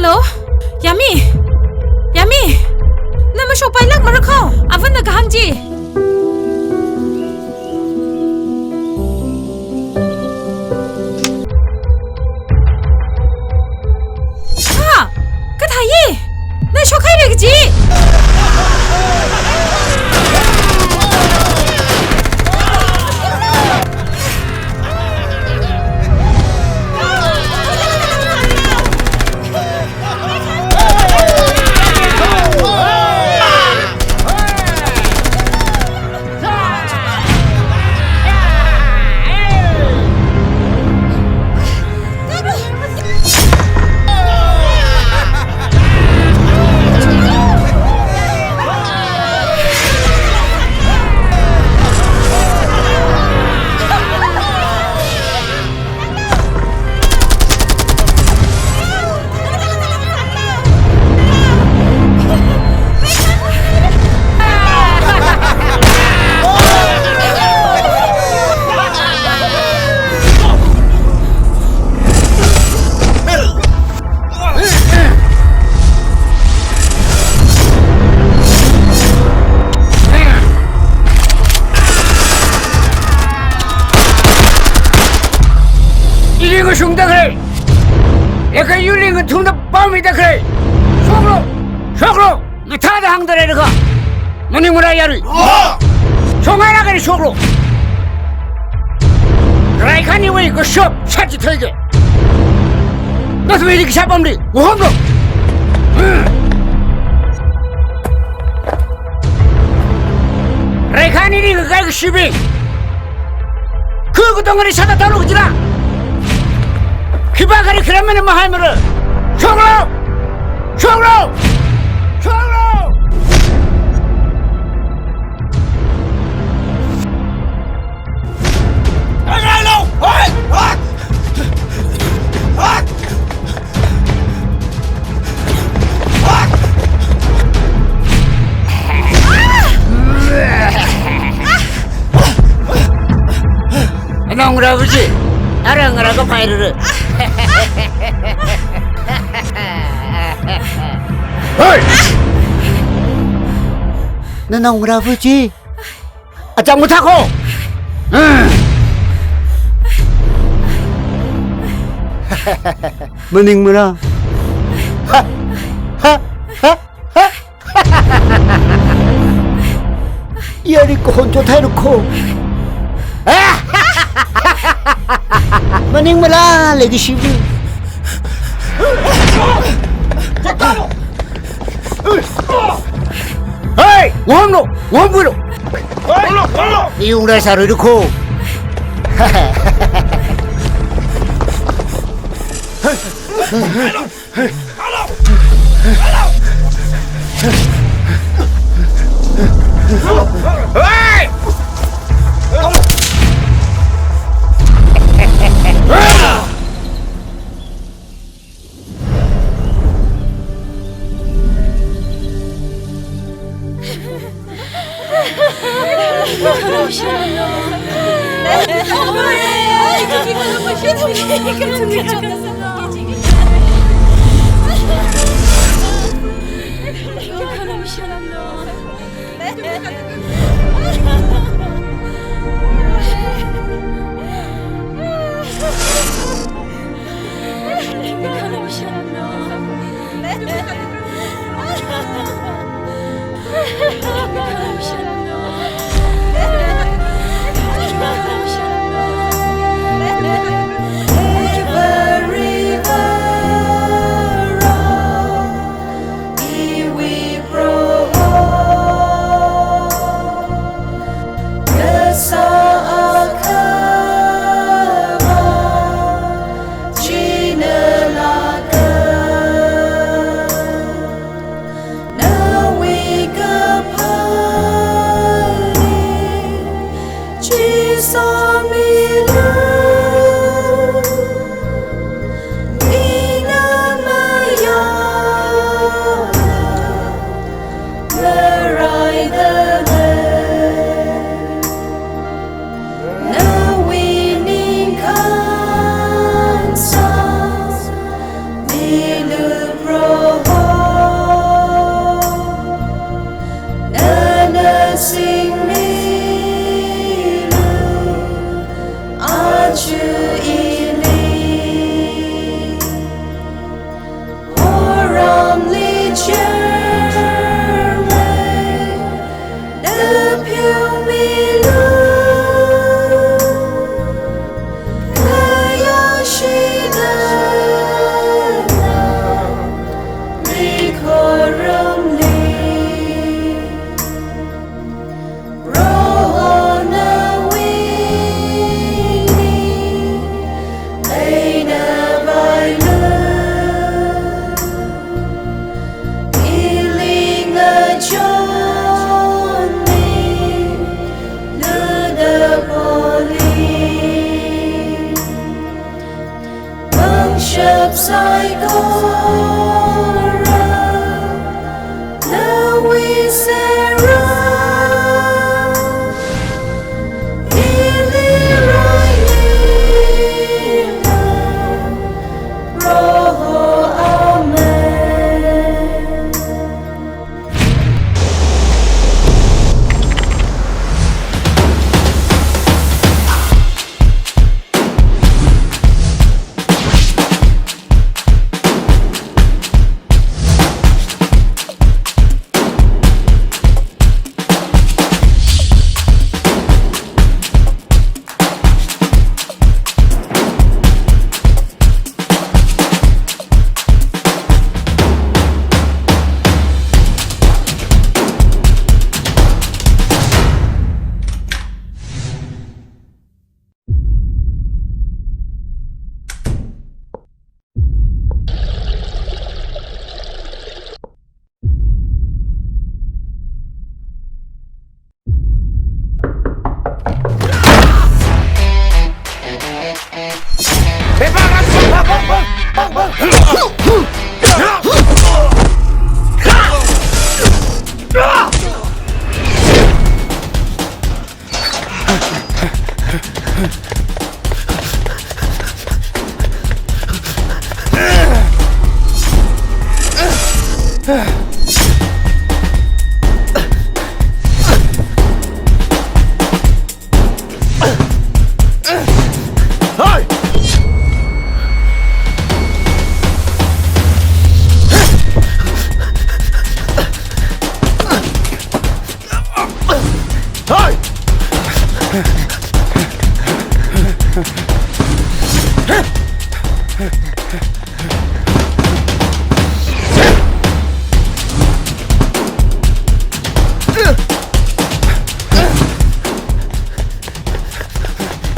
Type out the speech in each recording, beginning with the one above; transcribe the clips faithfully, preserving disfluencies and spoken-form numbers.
Hello? Yami? Yami? Na mashokpailākmara kho? Avāna kahāng chi. Ha! Kathāye? Na shokhaira kaji? Ili ngashungda khalei, leikayuli ngathumda pāmida khalei. Shoklu! Shoklu! Ngathāda hāngda leira kha. Maningmara yarui. Shokngailāk eina shoklu. Raikhaniwui kashap shat chi theike. Nathumli kashap pamli. Wuhomlu. Raikhanili ngakai kashibing. Khu katongli sāda tālu kajila. Khipākhali kharam eina mahaimara. Shoklu! Shoklu! Shoklu! Anaongarā Vuji, ara ngarā kaphairara. Hei! Nanaongarā Vuji. Achang mathā kho. Maningmara. Ha, ha, ha, ha. Yari kahon chothaira kho. Maningmara leikashiwui. Hey, wuhomlu, wuhomlu. Iyung rai sāruidu kho.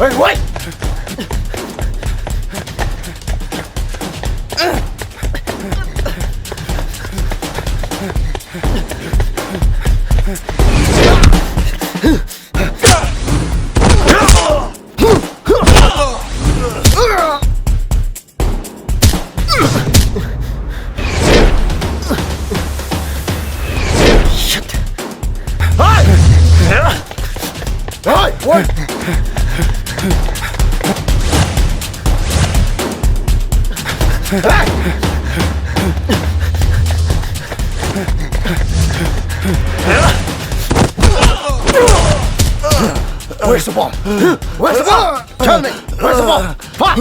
Hey, wait! Where's the bomb? Where's the bomb? Tell me, where's the bomb? Fuck!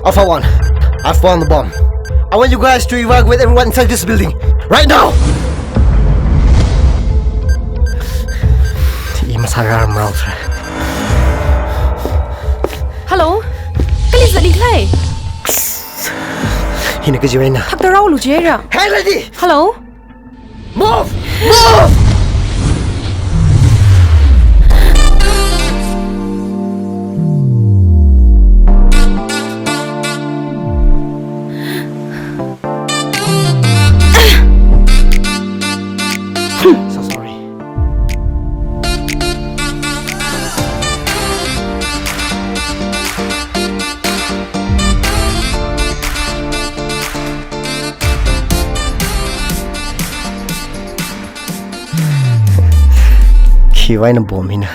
Alpha One, I found the bomb. I want you guys to evacuate everyone inside this building right now. I masārar marao sāra. Hello? Kali zali khalei? Hina kajiwui eina. Thakta raolu jihaira. Hey, lady! Hello? Move! Move! So sorry. Khiwui eina bomb hina.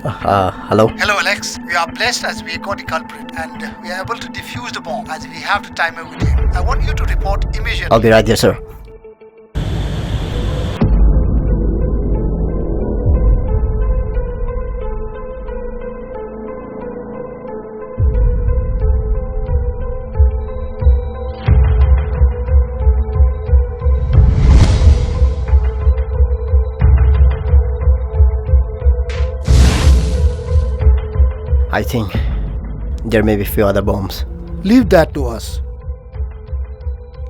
Uh, uh, hello? Hello, Alex. We are blessed as we got the culprit and we are able to defuse the bomb as we have the timer with him. I want you to report immediately. I'll be right there, sir. I think there may be few other bombs. Leave that to us.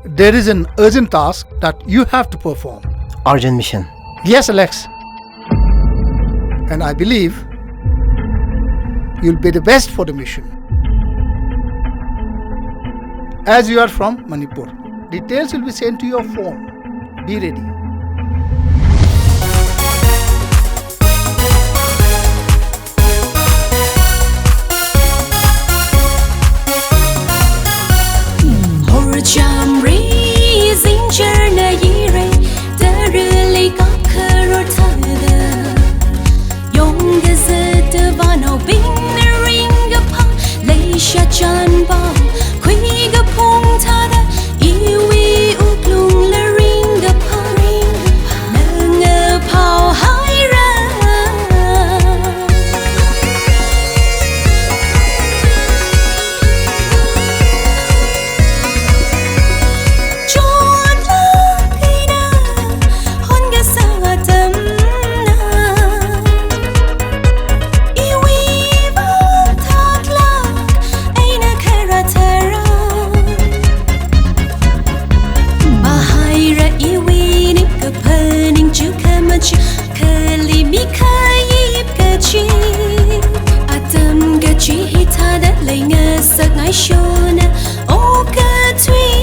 There is an urgent task that you have to perform. Urgent mission? Yes, Alex. And I believe you'll be the best for the mission. As you are from Manipur, details will be sent to your phone. Be ready. Horchamri zingchar na yire, tarali kakharor thada. Yongkazat vānaobingna ringkaphā, leisha chanpao, khuikaphung thada, iwui wuklungla ringkaphā, na ngaphao haira. Chotlāk eina honkasā atamna, iwui vang thaklāk eina kharā tharan. Mahaira iwui ningkaphaning chukhamachuk, kali mikhayip kachi. Atam kachi hithāda leingasak ngaishona okathui.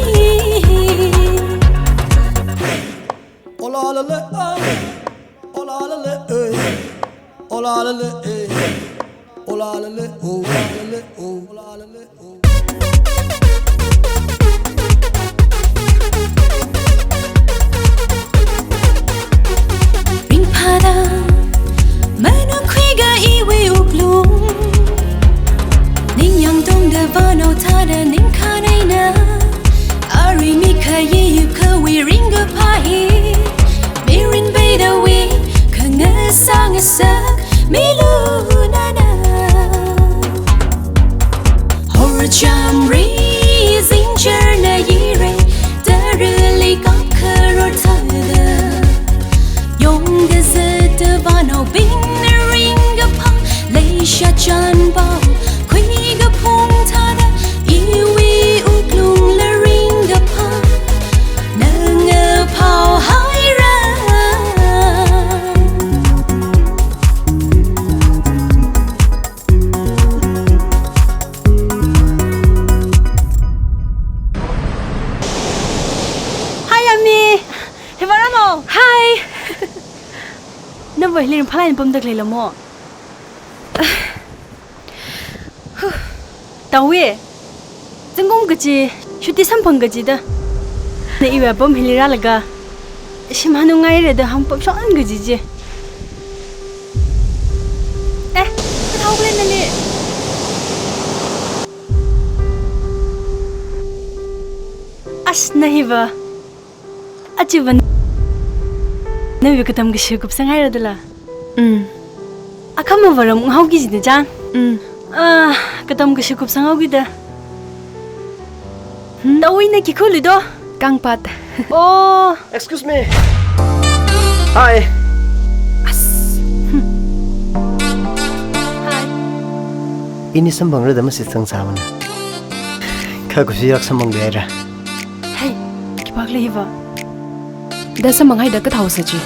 Ola la la, ah. Ola la la, eh. Ola la la, eh. Ola la la, oh, la la la, oh, la la la, oh. Ringphāda, manukhuiga iwui wuklung. Ningyāng tongda vānao thāda ningkhān eina, arui mikhayip khawui ringkaphā hi. Mirin peidawui khangasā ngasak milu nana. Horchamri zingchar na yire, tarali kakharor thada. Yongkazat vānaobingna ringkaphā, leisha chanpao, khuikaphung thada, iwui wuklungla ringkaphā, na ngaphao haira. Hi, Ami. Hi, Varamo. Hi. Nava hili ringphālāk eina pamda khaleila mo? Tawi, zingkum kachi, shuti samphang kachida. Na iwui apam hili rālaga, shim hanungaira da hāngpam shon kaji chi. Eh, kathāo khalei nali. Ash, na hiva. Achiva, nawui katam kashi kupsang haira dala. Mm. Akhama varam ngahaoki jida chang. Mm. Ah, katam kashi kupsang haoki da. Hmm? Tawi, na khi khulu do? Kangpat. Oh. Excuse me. Hi. As. Hmm. Hi. Ini samphangra da mashitsang sāmana. Kha kusi rak samphang dera. Hei, khipākhala hiva. Da samphanghaida kathāhaosa chi.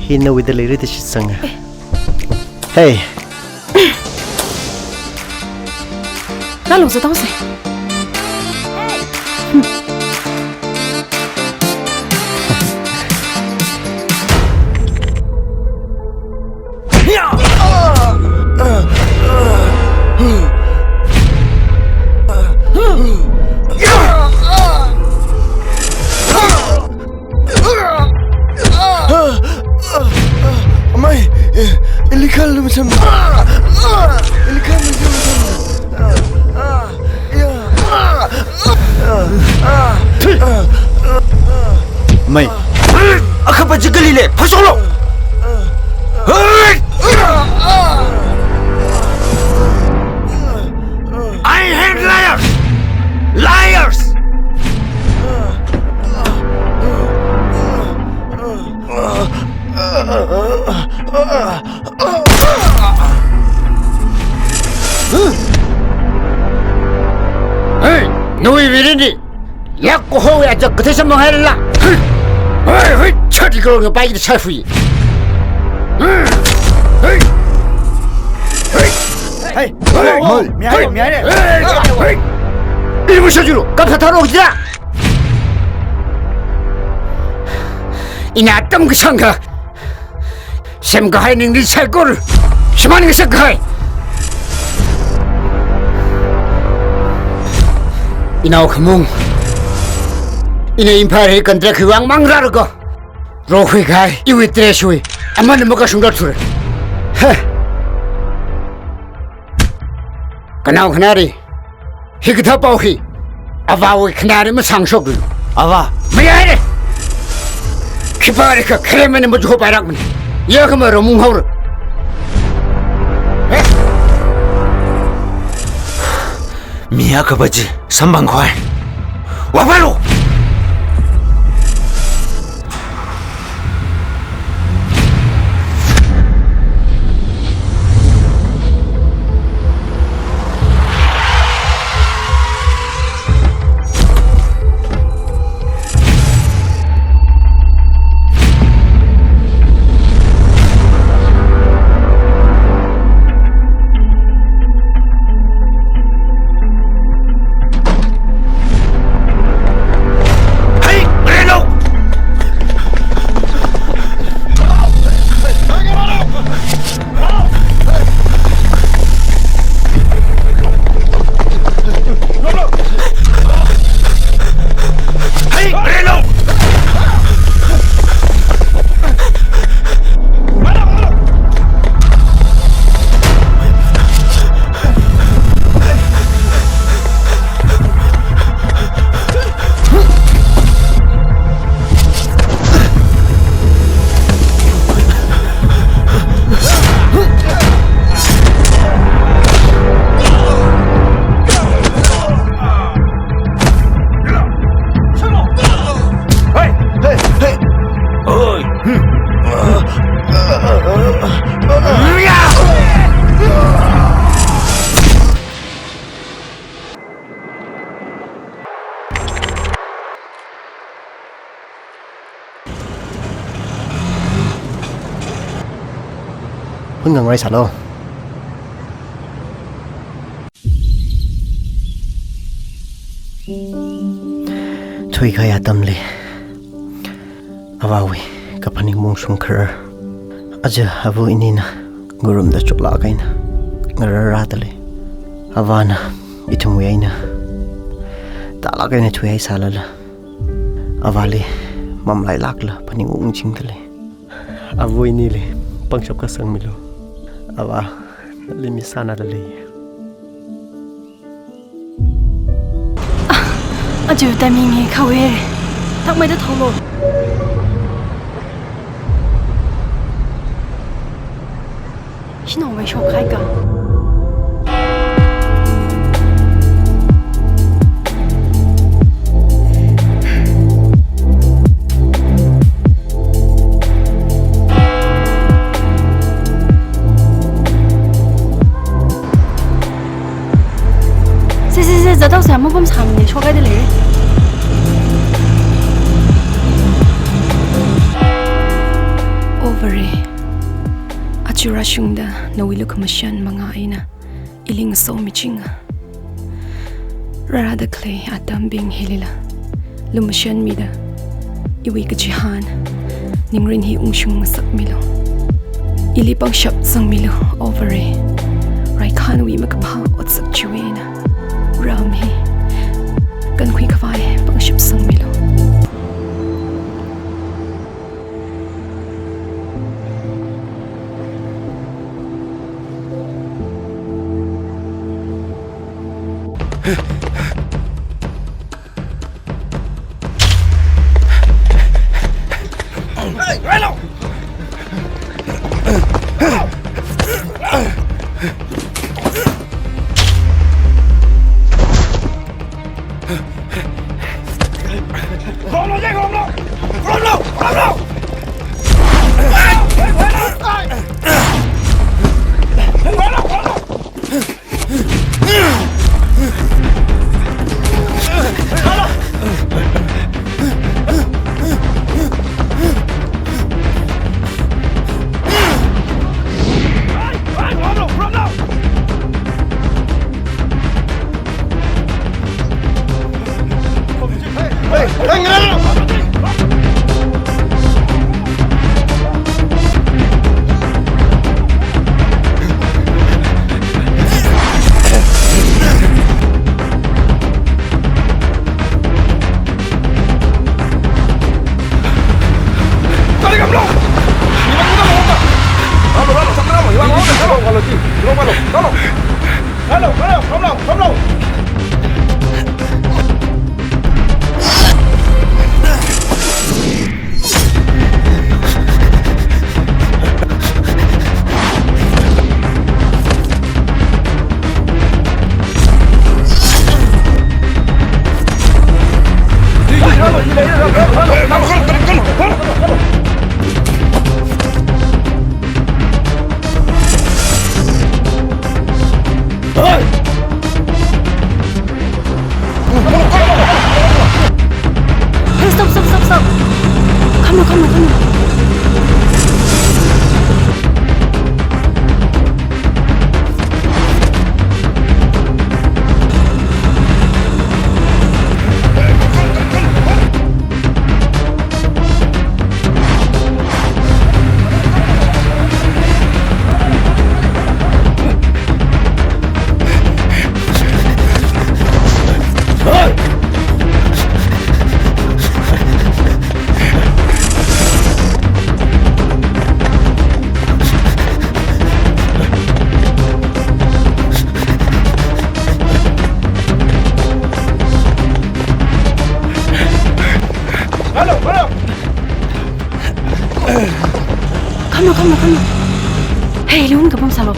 Hi nawuida leira da shitsanga. Eh. Hey. Rālu zathaosa. Amei, ili khalum sam. Ili khalum sam. Amei, akhapa chi kali lei, phāshoklu. I hate liars! Liars! Hey, nawui mirinli, yak kohowui ajak kathei samphanghailala. Hey, hey, hey, chati ko ngai pai kita chai fui. Hey, hey, hey. Hey, hey, hey, mihai, hey, mihai. Hey, hey. Ili masā julu, kap sa tharo jira. Ina tamkasangkha semkahai ningli saikora shimān ngasakahai. Inao Khamung, ina Imphal hi contract hiwui vang mang rālaga rokhuikahai iwui treasury aman makashungda thura. He. Kanao khanāli, hikathā pao hi avāwui khanāli masāngshoklu. Avā. Mayaire. Khipālikha kharemana majuho pairakmana. Yakhama romung haora. He? Mi akhapa chi samphangkhavai. Vāpailu. Hun ngangrei sālu. Thuikahai atamli avāwui kaphaning mungshung kharar aja ava inina ngarumda choklāk eina ngararrada lei. Avāna ithumwui eina tālāk eina thuihai sālala, avāli mamalailākla phaningungchingda lei. Ava inili pangshap kasangmilu. Avā, nali mi sānada lei. Ah, aja timing hi khawe. Thakmeida thaolu. Shinao mai shokhai ka. Samne shoka de lei. Over e. Aja rāshungda nawui lukhamashan manga eina ili ngasomi chinga. Rārada khalei atambing hilila lumashanmida iwui kachihān ningrin hi ungshung ngasakmilu. Ili pangshap sangmilu, Over e. Raikhanwui makaphā otsak chiwui eina ram hi kankhui khavai pangshap sangmilu. Hey, stop, stop, stop, stop. Come on, come on, come on. Come on, come on, come on. Hey, lung kapam salo.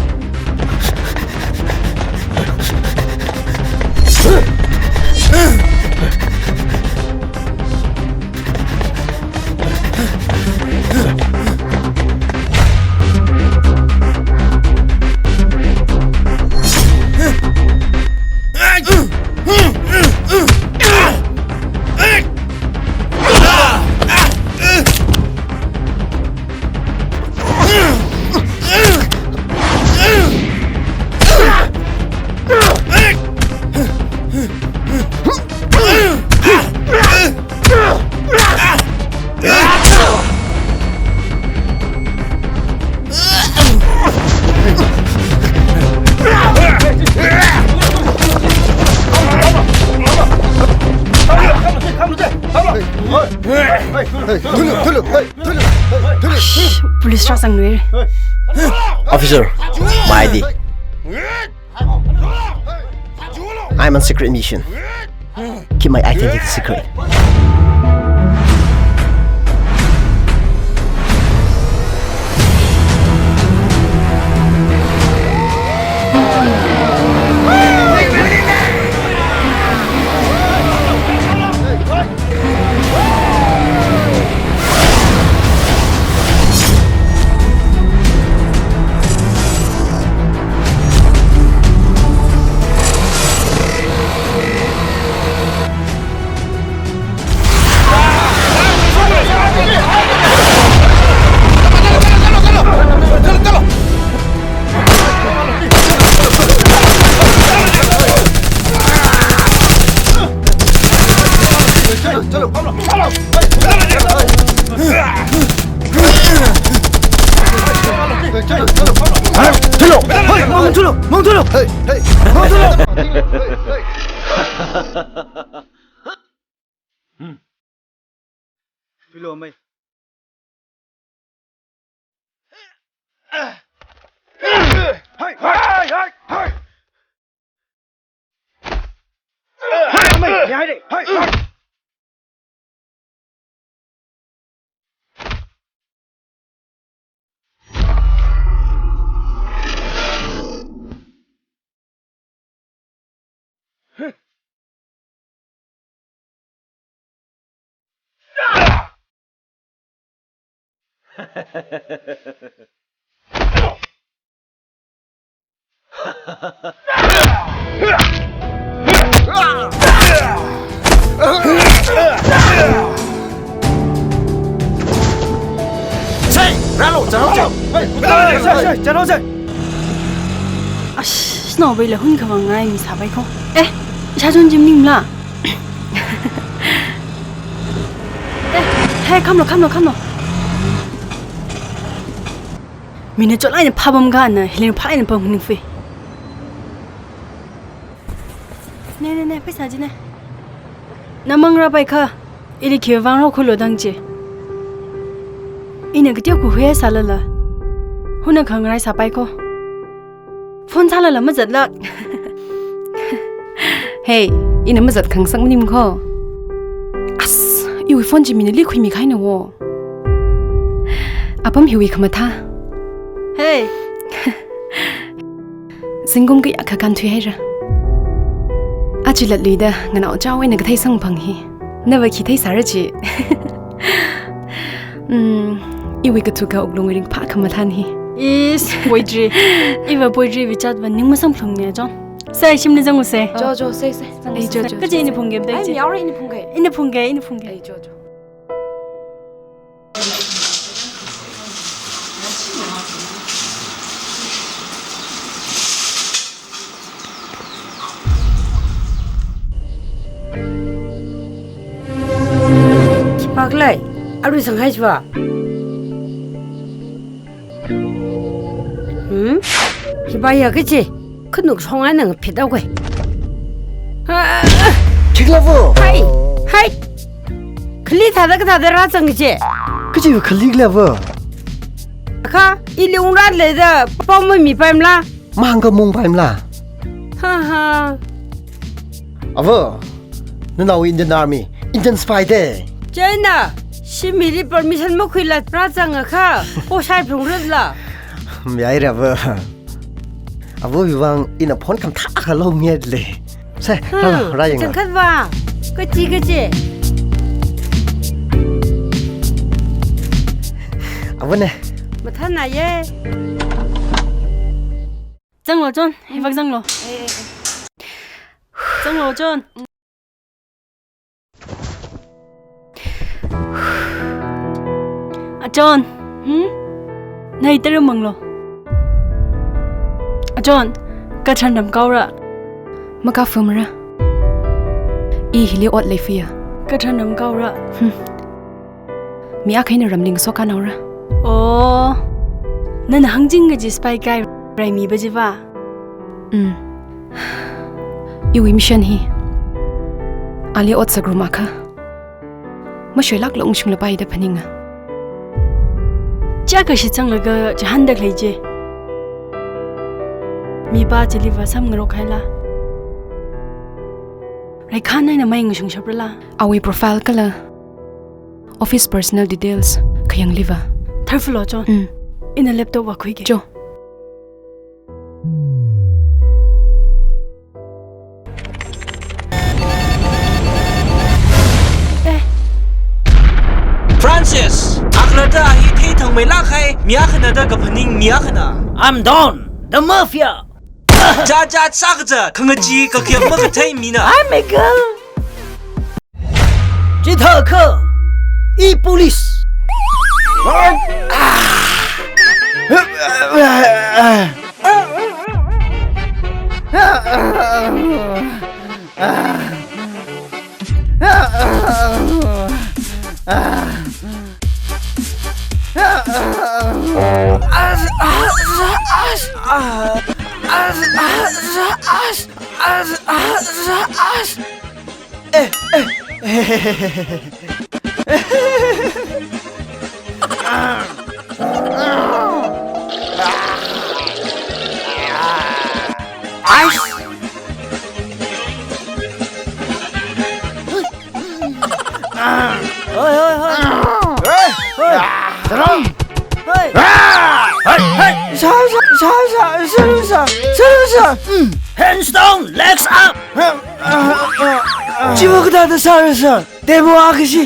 Police rāzangluire. Officer, my I D. I'm on secret mission. Keep my identity secret. Thilo! Hey, mung thilo! Mung thilo! Hey, hey. Mung thilo! Thilo, mei. Sei, rālu, chānhaosa. Sei, sei, chānhaosa. Ash, shanaobingla hun khavāngai mi sāpai kho. Eh, ishāchon chi maningla. Eh, hey, khamlo, khamlo, khamlo. Mina chotlaina phapam kha na, hili phālaina pam ningfui. Ne, ne, ne, pheisā chi ne. Namang rāpai kha, ili khi vāngrok khuilo dang chi. Ina kateokha hui sālala, huna khangarai sāpai kho. Phone sālala mazatlāk. Hey, ina mazat khangasak maning kho. As, iwui phone chi mina likhuimi kahaina wo. Apam hiwui khamathā. Hey. Zingkum kayākha kānthuihaira. Aja latluida nganao chaowui eina kathei samphang hi. Nava khi theisāra chi. Hmm, iwui kathuka wuklungwui ringphā khamathān hi. Is, poetry. Iva poetry wui chatva ning masamphangmana, John. Sai, shimli zanglu sei. Jo, jo, sei, sei. Ei, jo, jo. Kaje ina phungke, ai, chi. Miaora ina phungke. Ina phungke, ina phungke. Ei, jo, jo. Khipākhala, arui sanghai chiva. Hmm? Khipāya kachi, khanuk shonga nang phit awui. Ah! Khikhala vo? Hai, hai. Khali thāda kathāda rāzang kachi. Kachi khali khala vo? Kha, ili ungra leida, pao mamipaimala? Mahāngkha maungpaimala? Ha ha. Ava, nanao Indian Army, Indian spy te. Chieina, shimli permission makhuila rāzang akha, poshai phlungrutla. Mihaira ava. Avawui vang ina phone khamathā akha lomihaile. Sei, hmm, rāla, rāyanglu. Changkhat va. Kachi, kachi. Ava ne. Mathānāye. Zanglu, John. Hivak zanglu. Eh, eh, eh. Zanglu, John. A John. Hmm? Nai tara manglu. A John, katharan ramkaora. Makafumara. I hili ot leifuiya. Katharan ramkaora. Hmm. Mi akha eina ramli ngasokanaora. Oh. Nana hāngching kaji spy guy raimipa chiva. Mm. Iwui mission hi. Ali ot sākrum akha. Mashoilākla ungshunglapai da phaninga. Chiyākha shitsanglaga chihānda khalei chi. Mipā chiliva samngarok haila. Raikhan eina mai ngashungshaprala. Awui profile kala office personal details khayangliva. Tharfalo, John. Mm. Ina laptop vākhuike. Jo. Eh. Francis, akhalatta hi theithangmeilāk kahai mi akhana da kaphaning mi akhana. I'm Don, the mafia. Jat jat sākaja, khangachee kakayang makathei mina. I'm Miguel. Chithākha, i police. Hoi, hoi, hoi. Hoi. Hoi. Hoi. Hoi. Sir, sir, sir, sir. Mm. Hands down, legs up. Chiva kathāda sir, sir. Demo akashi.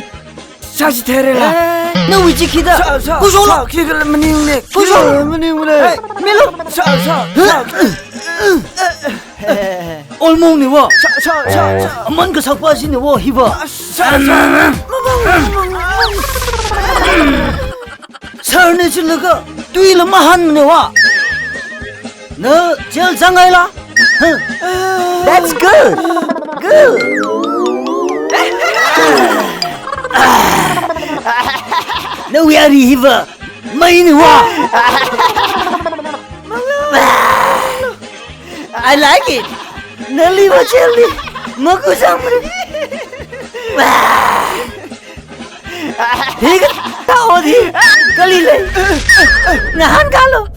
Sir, sir, theirala. Eh, nawui chi khida. Sir, sir, kushong lo. Sir, khikhala maningne. Kushong. Khikhala maningne. Hey, milo. Sir, sir, sir. Olmong ni wa. Sir, sir, sir, sir. Aman kasakpa si ni wa hiva. Sir, sir. Sir ni chilaga tuila mahan ni wa. Na jail zangaila. Huh. That's good. Good. Nawui ari hiva. Mai ni wa. I like it. Nali wa jelly. Maku jam. Higa ta odi. Kali le. Nahan kalo.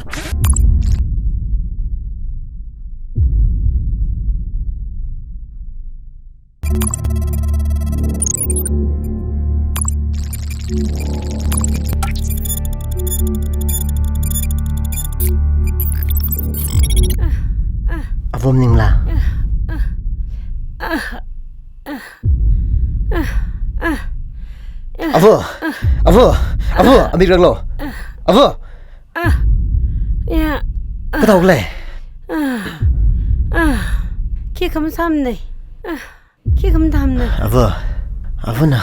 Avo maningla? Avo, avo, avo, amik ranglo. Avo. Ah, ya. Kathāda lei? Ah, ah. Khi khamathāmnei. Ah, khi khamathāmnei. Avo, avona.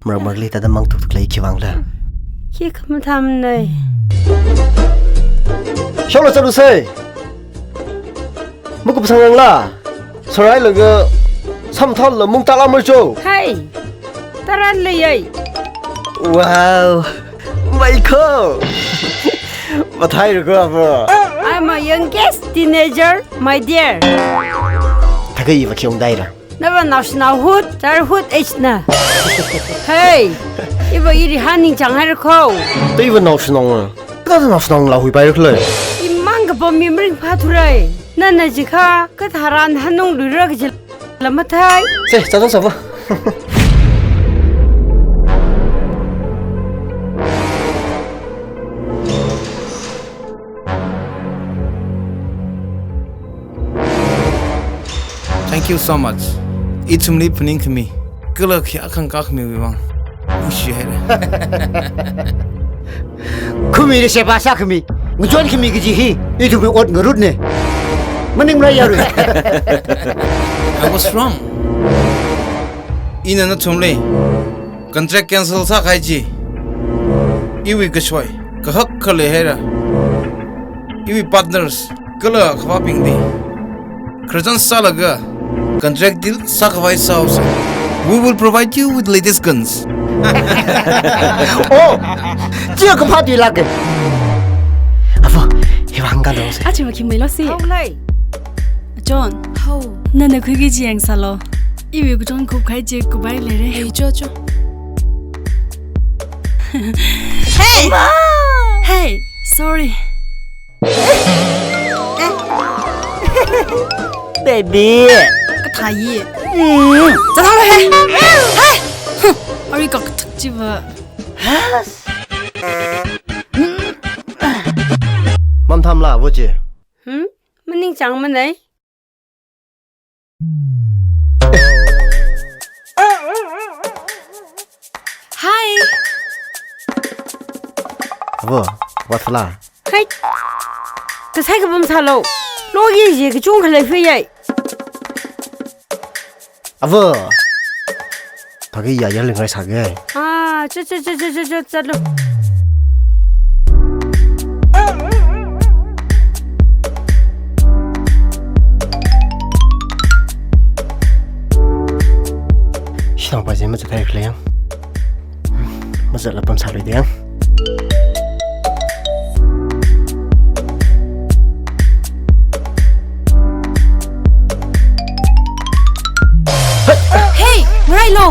Marak marakli thāda mang tuktuk lei khiwui vangla? Khi khamathāmnei. Shonglo chalusei. Makup sangrangla. Sarai laga samthal la mung tala marjo. Hai. Taran lei ai. Wow. Maiko. Mathai rako avo. I'm a youngest teenager, my dear. Thākha iva khiung daira. Nava naoshinao hood, childhood age na. Hey, iva iri haning chang hai rako. Te iva naoshinao. Kathāda naoshinao lahui pai rako lei. Imang kapam mimring pha thurai. Nana jikha, katharan hanung luira kaji lamathai. Se, chachon sava. Thank you so much. Ithumli phaningkhami, kala khayā khangkā khamiwui vang. Ningshi haira. Khami da sheba sākhami, ngachon khami kaji hi, ithumwui ot ngarutne. Maningmara yarui. I was wrong. Ina nathumli contract cancel sākahai chi iwui kashoi kahak khalei haira. Iwui partners kala khavābingli khararchan sālaga contract deal sākhavai sāhaosa. We will provide you with latest guns. Oh, chiya kaphā tuilāke. Avo, hiwui vang kalo se. Achi va khi mailo se. Hao lei. John. Hao. Nana khuiki chi yangsālo. Iwui kachon khup kahai chi khuipai leire. Hey, cho, cho. Hey! Hey, sorry. Baby. Kathāyi. Mm. Zathalo he. Hey. Ari kak thak chiva. Mamthāmla avo chi. Hmm? Maningchāngmanei. Hi. Avo, what's la? Hi. Kasai kapam sālo. Logi je kachungkha lei fei yai. Avo. Thākha ya ya lingrai sāke. Ah, cho, cho, cho, cho, cho, cho, chalo. Shinao pa jema chathai khleng. zatla pamsālui dayang. Hey, ngarailu.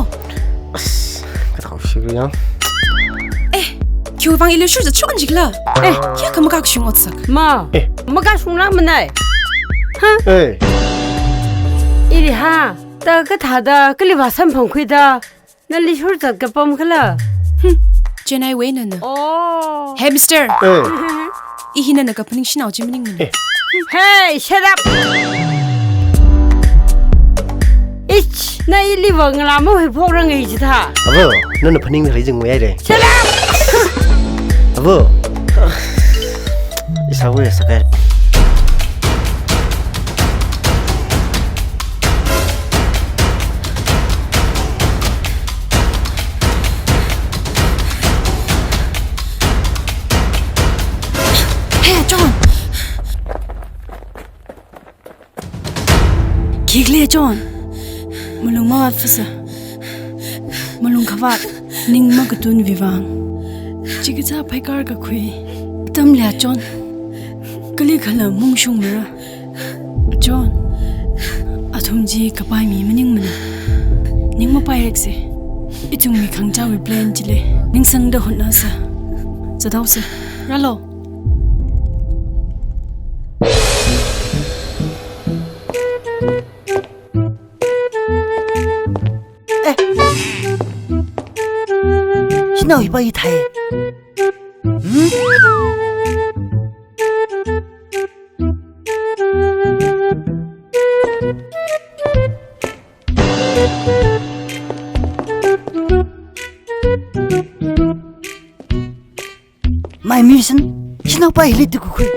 As, kathāo shikra yang. Eh, khiwui vang ili shur zatshon jikla. Eh, kayākha makakashung otsak. Ma, eh, makashungla manai. Ha? Eh. Ili ha, ta kathāda, kali vāsamphangkhuida, nali shur zatkapam khala. Hmm. Chennai wui nana. Oh. Hey, mister. Eh. I hi nana kaphaning shanao chi maningmana. Eh. Hey, shut up! Ich, na ili vang la mahuiphokrangai chitha. Avo, nana phaningda khalei chi ngui haira. Shut up! Avo. Ishāvā sākai. Hey, John! Khikhala, John? Malung mavātfasa. Malung khavāt, ning makatunwui vang. Chikathā phaikar kakhui. Atam leiya, John? Kalikhala maungshungmara. John, athum chi kapai mi maningmana. Ning mapairikse. Ithumwui khangachāwui plan chili ningsangda hotnāsa. Zathaosa. Rālu. Eh. Shanao hi pa hithāi. Hmm? My mission, shanao pa hili tukakhui.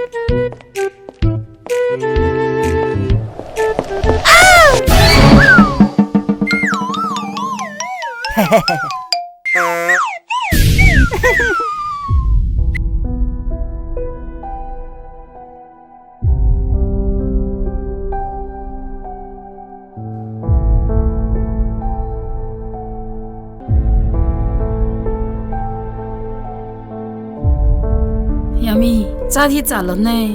Yami, zāt hi zālu nei.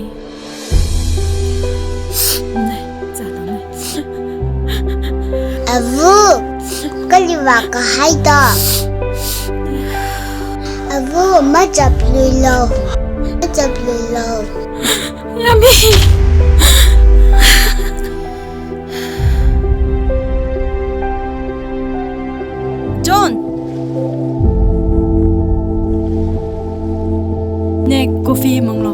Nei, zālu nei. Avo, kali vākahai da. Avo, mazapluilu. Mazapluilu. Yami. John. Nei, coffee manglu.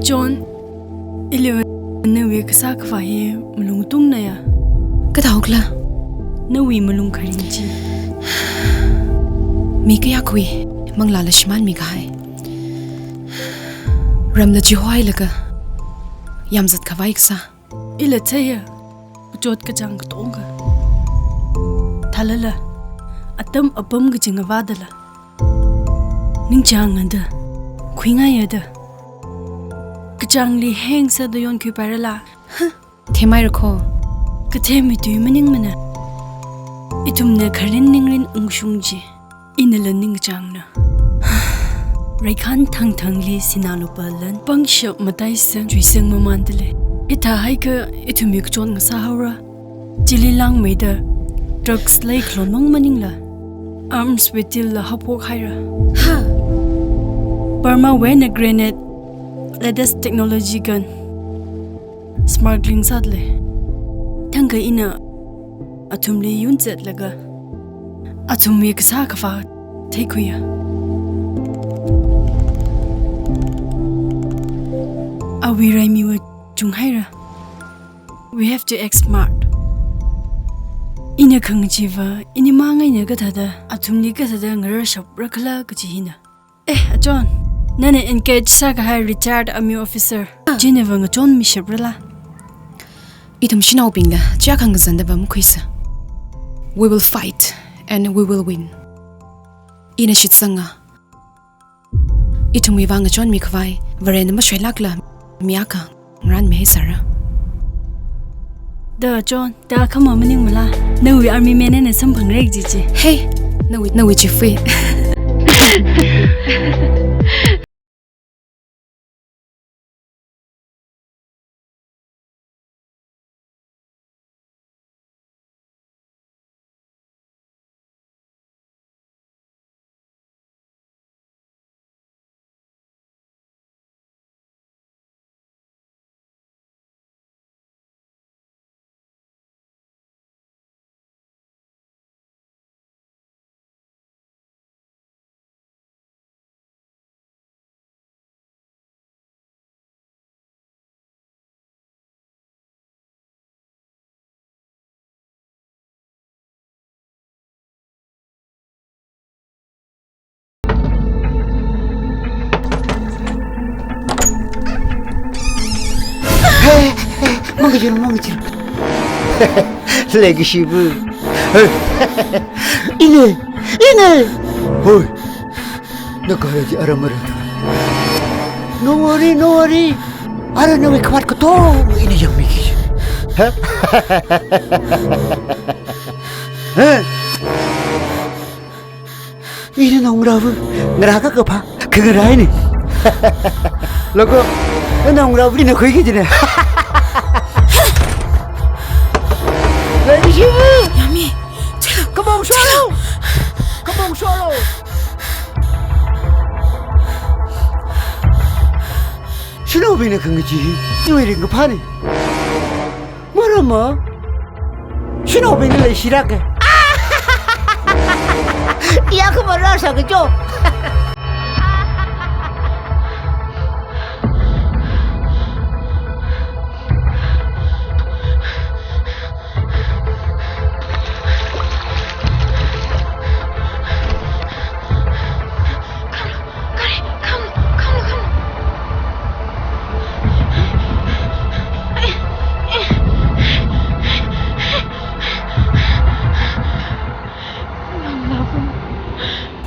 John, ili nawui kasā khavā hi malung tungna ya. Kathāo khala? Nawui malung kharing chi. Mi kayākhawui manglāla shimānmi kahai. Ramla chihoi laga yāmzat khavai kasā. Ila chaya, kachot kachāng katonga. Thālala, atam apam kachi ngavādala. Ningchāngda, khuingaida. Kachāngli heng sāda yonkhuipairala. Huh. Themhaira kho. Kathemwui tui maningmana. Ithumna kharin ningrin ungshung chi. Inala ningchāngna. Raikhan thangthangli sinā lupā lan pangshap mataisang chuisang mamāndalei. Hithāhaiakha ithumwui kachot ngasāhaora. Chili langmeida drugs leikhalon mang maningla, arms wui deal la haophok haira. Ha! Burmawui eina grenade, latest technology gun, smuggling sādalei. Thangkha ina athumli yunzatlaga, athumwui kasā khavā theikhuiya. Awui raimiva chunghaira. We have to act smart. Ina khangacheeva, inimang eina kathāda, athumli kathāda ngararshapra khala kachi hina. Eh, John, nana engage sākahai retired army officer. Ah. Chinava ngachonmishaprala? Ithum shanaobingla, chiyākha ngazandava makhuisa. We will fight and we will win. Ina shitsanga. Ithumwui vang ngachonmi khavai, Varena mashoilākla, mi akha ngarānmihai sāra. Da John, da khama maningmala. Nawui army man eina samphangra kaji chi. Hey, nawui, nawui chief wui. Hey, hey, mangachir, mangachir. Legacy bu. Hey. Ine, ine. Hoi. Nagarā chi ara mara. No worry, no worry. Ara nawui khavāt katonga ina yangmiki. Ha? Ha? Ina naongarāva ngarā kakaphā khangarāna. Laga, ina naongarāva ina khuiki jina. Legacy bu. Yangmi, chilo. Khamong sholo. Khamong sholo. Shanaobingna khangachee hi, iwui ringkaphāna. Maramva, shanaobingna leishiraka. Ya khamara sākacho. Gari, come, come, come.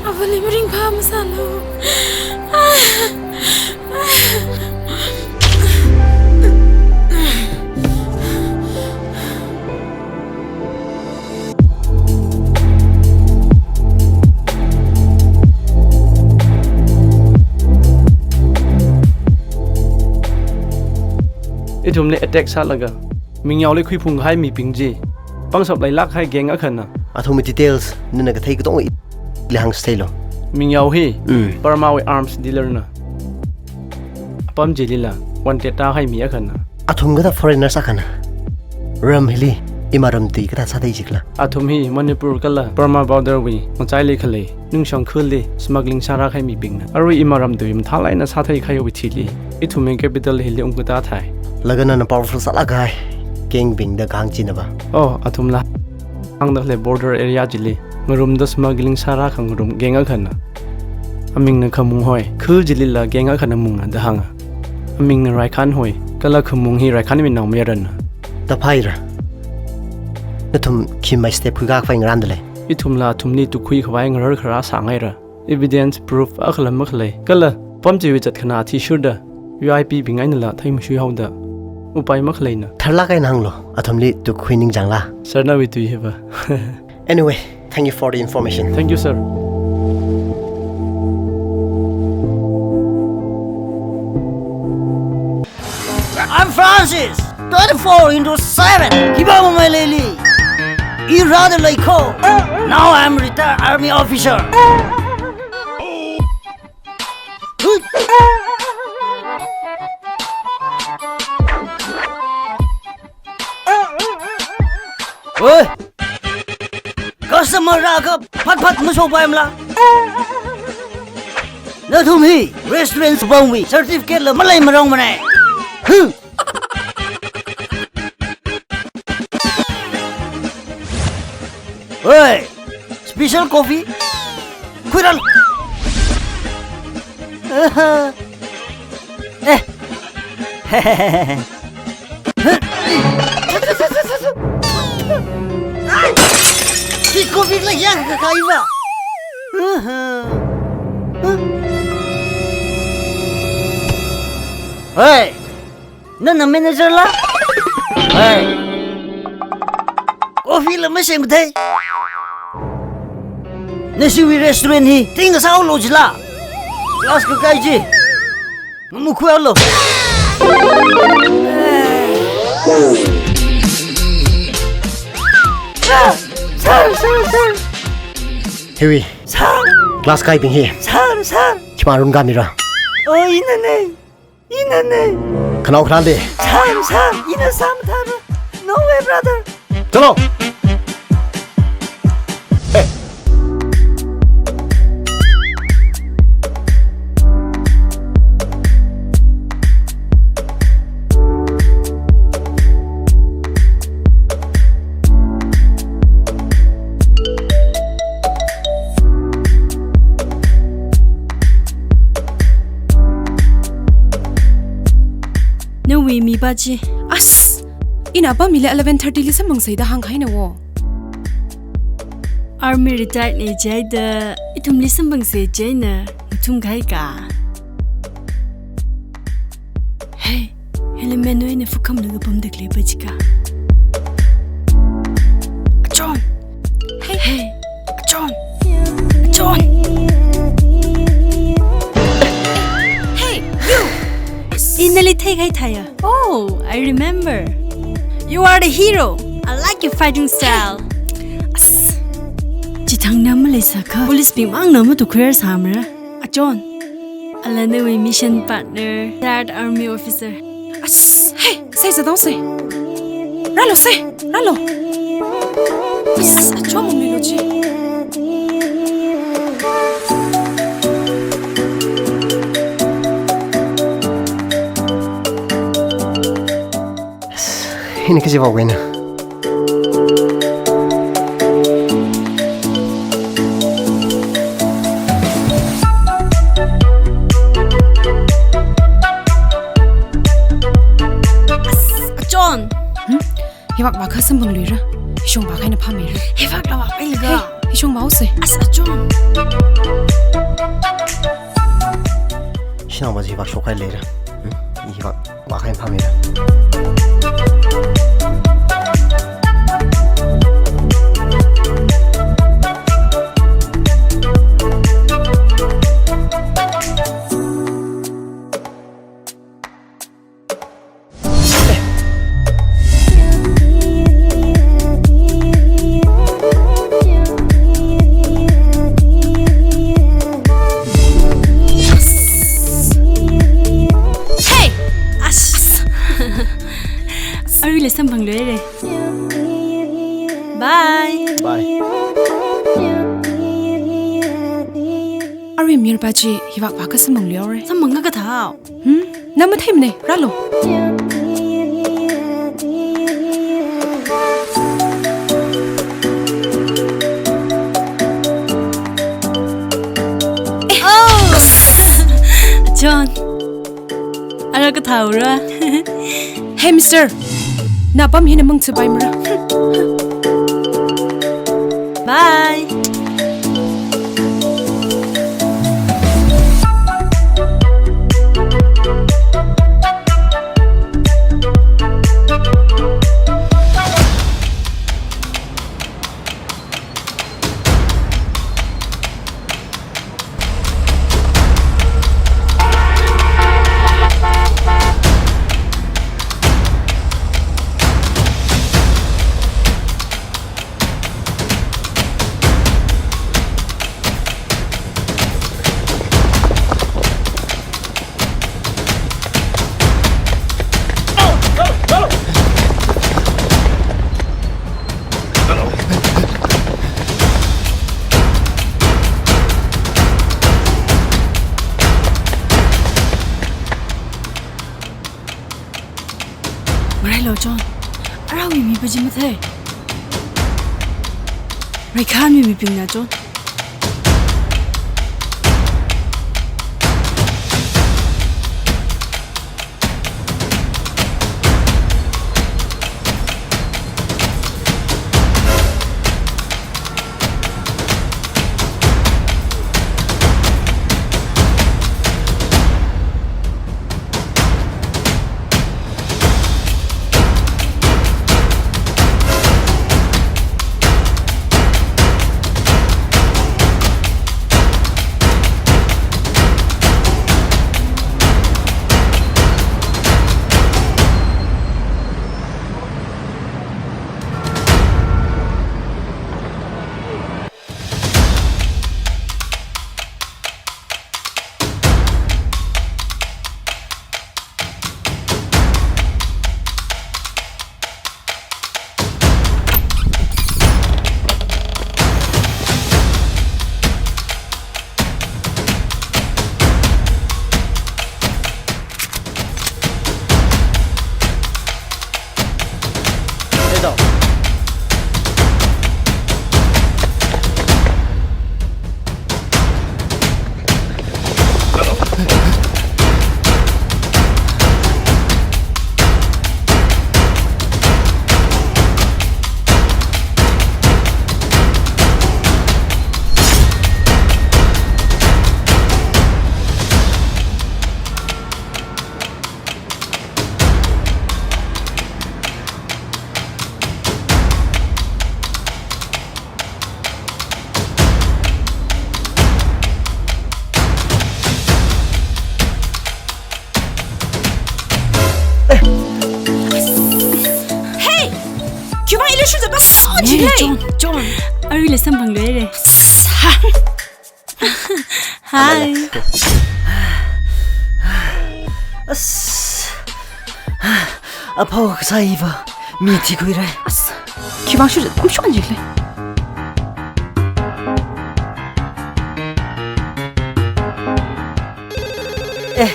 Avali maringphā masālu. Ithumli attack sālaga mingyaoli khuiphung kahai mibing chi pangshap leilāk kahai gang akhana. Athumwui details nana kathei katonga ili hāngchitheilo. Mingyao hi, mm, Burma wui arms dealer na. Apam chilila wanted tāhai mi akhana. Athum kathā foreigners akhana. Ram hili ima ram tui kathā sāthei jikhala? Athum hi Manipur kala Burma border wui ngachaili khalei Nungshong khalei smuggling sārā kahai mibingna. Arui ima ram tui mathālāk eina sāthei kahaiwui thili ithumwui capital hili ungkatā thāi. Laga nana powerful sālāk kahai gang bingda kahāng china va? Oh, athumla hāngda khalei border area chili ngarumda smuggling sārā khangarum gang akhana. Amingna Khamung hoi, khal chilila gang akhana Mungna da hānga. Amingna Raikhan hoi, kala Khamung hi Raikhan wui naomayarana. Taphāra. Nathum khi mai step khuikakhavai ngarānda lei? Ithumla athumli tukkhui khavai ngarar kharā sāngaira. Evidence, proof akhala makhalei. Kala apam chiwui zatkhana athishurda V I P bing einala theimashui haoda upai makhaleina. Tharlāk eina hānglu, athumli tukkhui ningchāngla? Sir nawui tui hiva. Anyway, thank you for the information. Thank you, sir. I'm Francis, twenty-four into seven. Khipā mamai leili. I rāda leikho. Now I'm retired army officer. Oi! Customer rākha phatphat mashopaimala? Nathum hi restaurant pamwui certificate la malei marongmana. Huh! Oi! Special coffee? Khuiran. Aha. Eh. Ki coffee la yang ka kai ba. Aha. Hey. Nana manager la? Hey. Coffee la masem kathei. Nashiwui restaurant hi ting kasā lo jila. Class kakai chi. Mamukhuilu. Sir, sir, sir, sir. Hiwui. Sir. Class kaibing hi. Sir, sir. Khima run kamira. Oh, inane. Inane. Khanao kharāli. Sir, sir, ina sāmathāra. No way, brother. Chalo. Hey. Nawui mipā chi. As! Ina apam hili eleven thirty li samphangsa da hāngkahaina wo. Army retired na jihaida, ithumli samphangsa jina, ngathumkahai ka. Hey, hili menoina fukhamlaga pamda khalei pa chika. Achon! Hey, hey, Achon! Achon! Hey, you! Ina nali theikahai thāya. Oh, I remember. You are the hero. I like your fighting style. As. Chithang na maleisākha police bing mangna matukhuirar sāmara. Achon. Ala nawui mission partner, retired army officer. As, hey, sai sa dong sai. Rālu sai, rālu. As, achon mumli lo chi. Hina kaji vāwui na. Achon. Hmm? Hivak vākha samphangluira. Hishong vākha eina phāmeira. Hivak la vākha eina ga. Hey, hishong vāusei. As Achon. Shanao va hivak shokhai leira. Hmm? Hivak vākha eina phāmeira. Hey! As! Aruila samphangluira. Bye. Bye. Arui mirpa chi hivak vākha samphangluira. Samphang kathā. Hmm? Na matheimana, rālu. Oh! John. Ara kathāura. Hey, mister. Na apam hina mangthupaimara. Bye. Marailu John, arawui mipa chi mathei. Raikhan mi mibingna John. Hey, John, John. Aruila samphangluire. Hi. As. Aphao kasā hiva mi thikhuire. As. Khivang shu, am shu anjikle. Eh.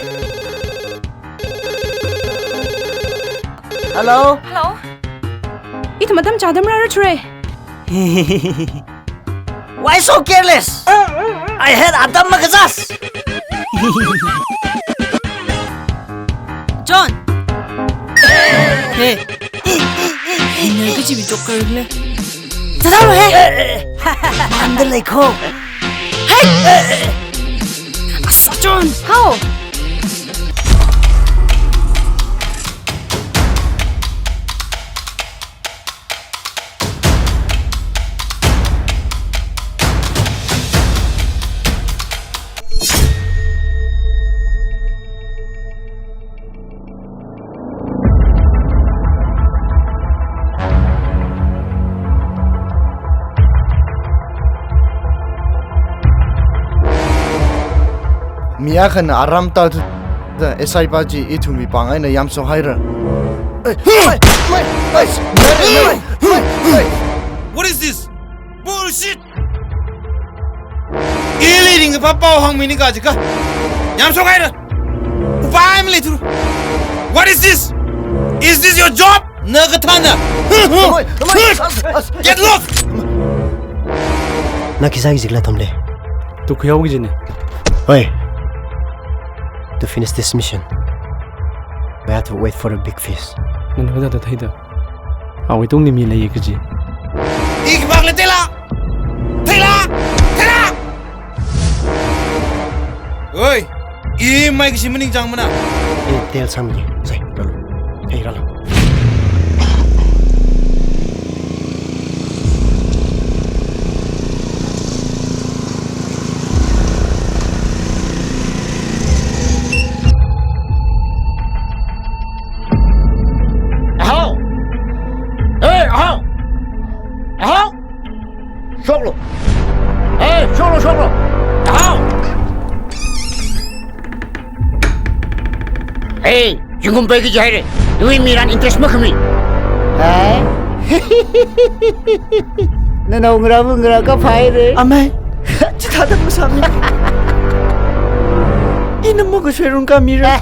Hello? Hello? Ithum atam chāda marāra chre. Why so careless? I had atam makazas. John. Hey. Ina kachibi joker le. Chāda lo he. Manda leikho. Hey. Asa John. How? Mi akhana aram tāda S I pa chi ithumwui pāng eina yamshohaira. What is this? Bullshit! Ili ringphā pao hāngmi ning kaji kha. Yamshohaira. Upai maleithura. What is this? Is this your job? Na kathāna. Amai, amai, as, as. Get lost! Na khi sāki jikhala Thomle? Tukhuihao kajine. Oi. To finish this mission, we have to wait for a big fish. Nana kathāda theida? Awui tungli mi leiya kaji. I khipākhala theila! Theila! Theila! Oi! I mai kashi maningchāngmana. I tel samgi. Sai, rālu. Hey, rālu. Ahao! Hey, ahao! Ahao! Shoklu! Hey, shoklu, shoklu! Ahao! Hey, zingkum pei kaji haire. Iwui miran interest makhami. Hai? Nanaongarāva ngarā kaphā haire. Amei, chithāda masāmi. Ina mukashoi rungkāmira.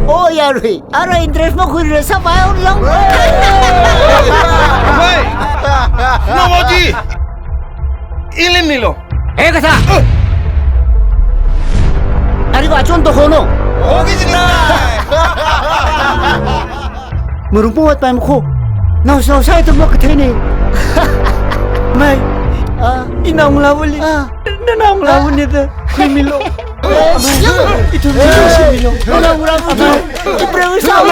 Oh, yarui. Ara interest makhuira sāpai onlang. Amei! Nobody! Ili milo. He kathā. Ariva chon to hono. Ogi jina. Marumpo wat pai mukho. Nao sao sai to mok kathei ne. Mai. Ah. Ina ngula wuli. Ah. Nana ngula wuli da. Khuimilo. Ithum milo. Nana ngula wuli. Ibrahim sao.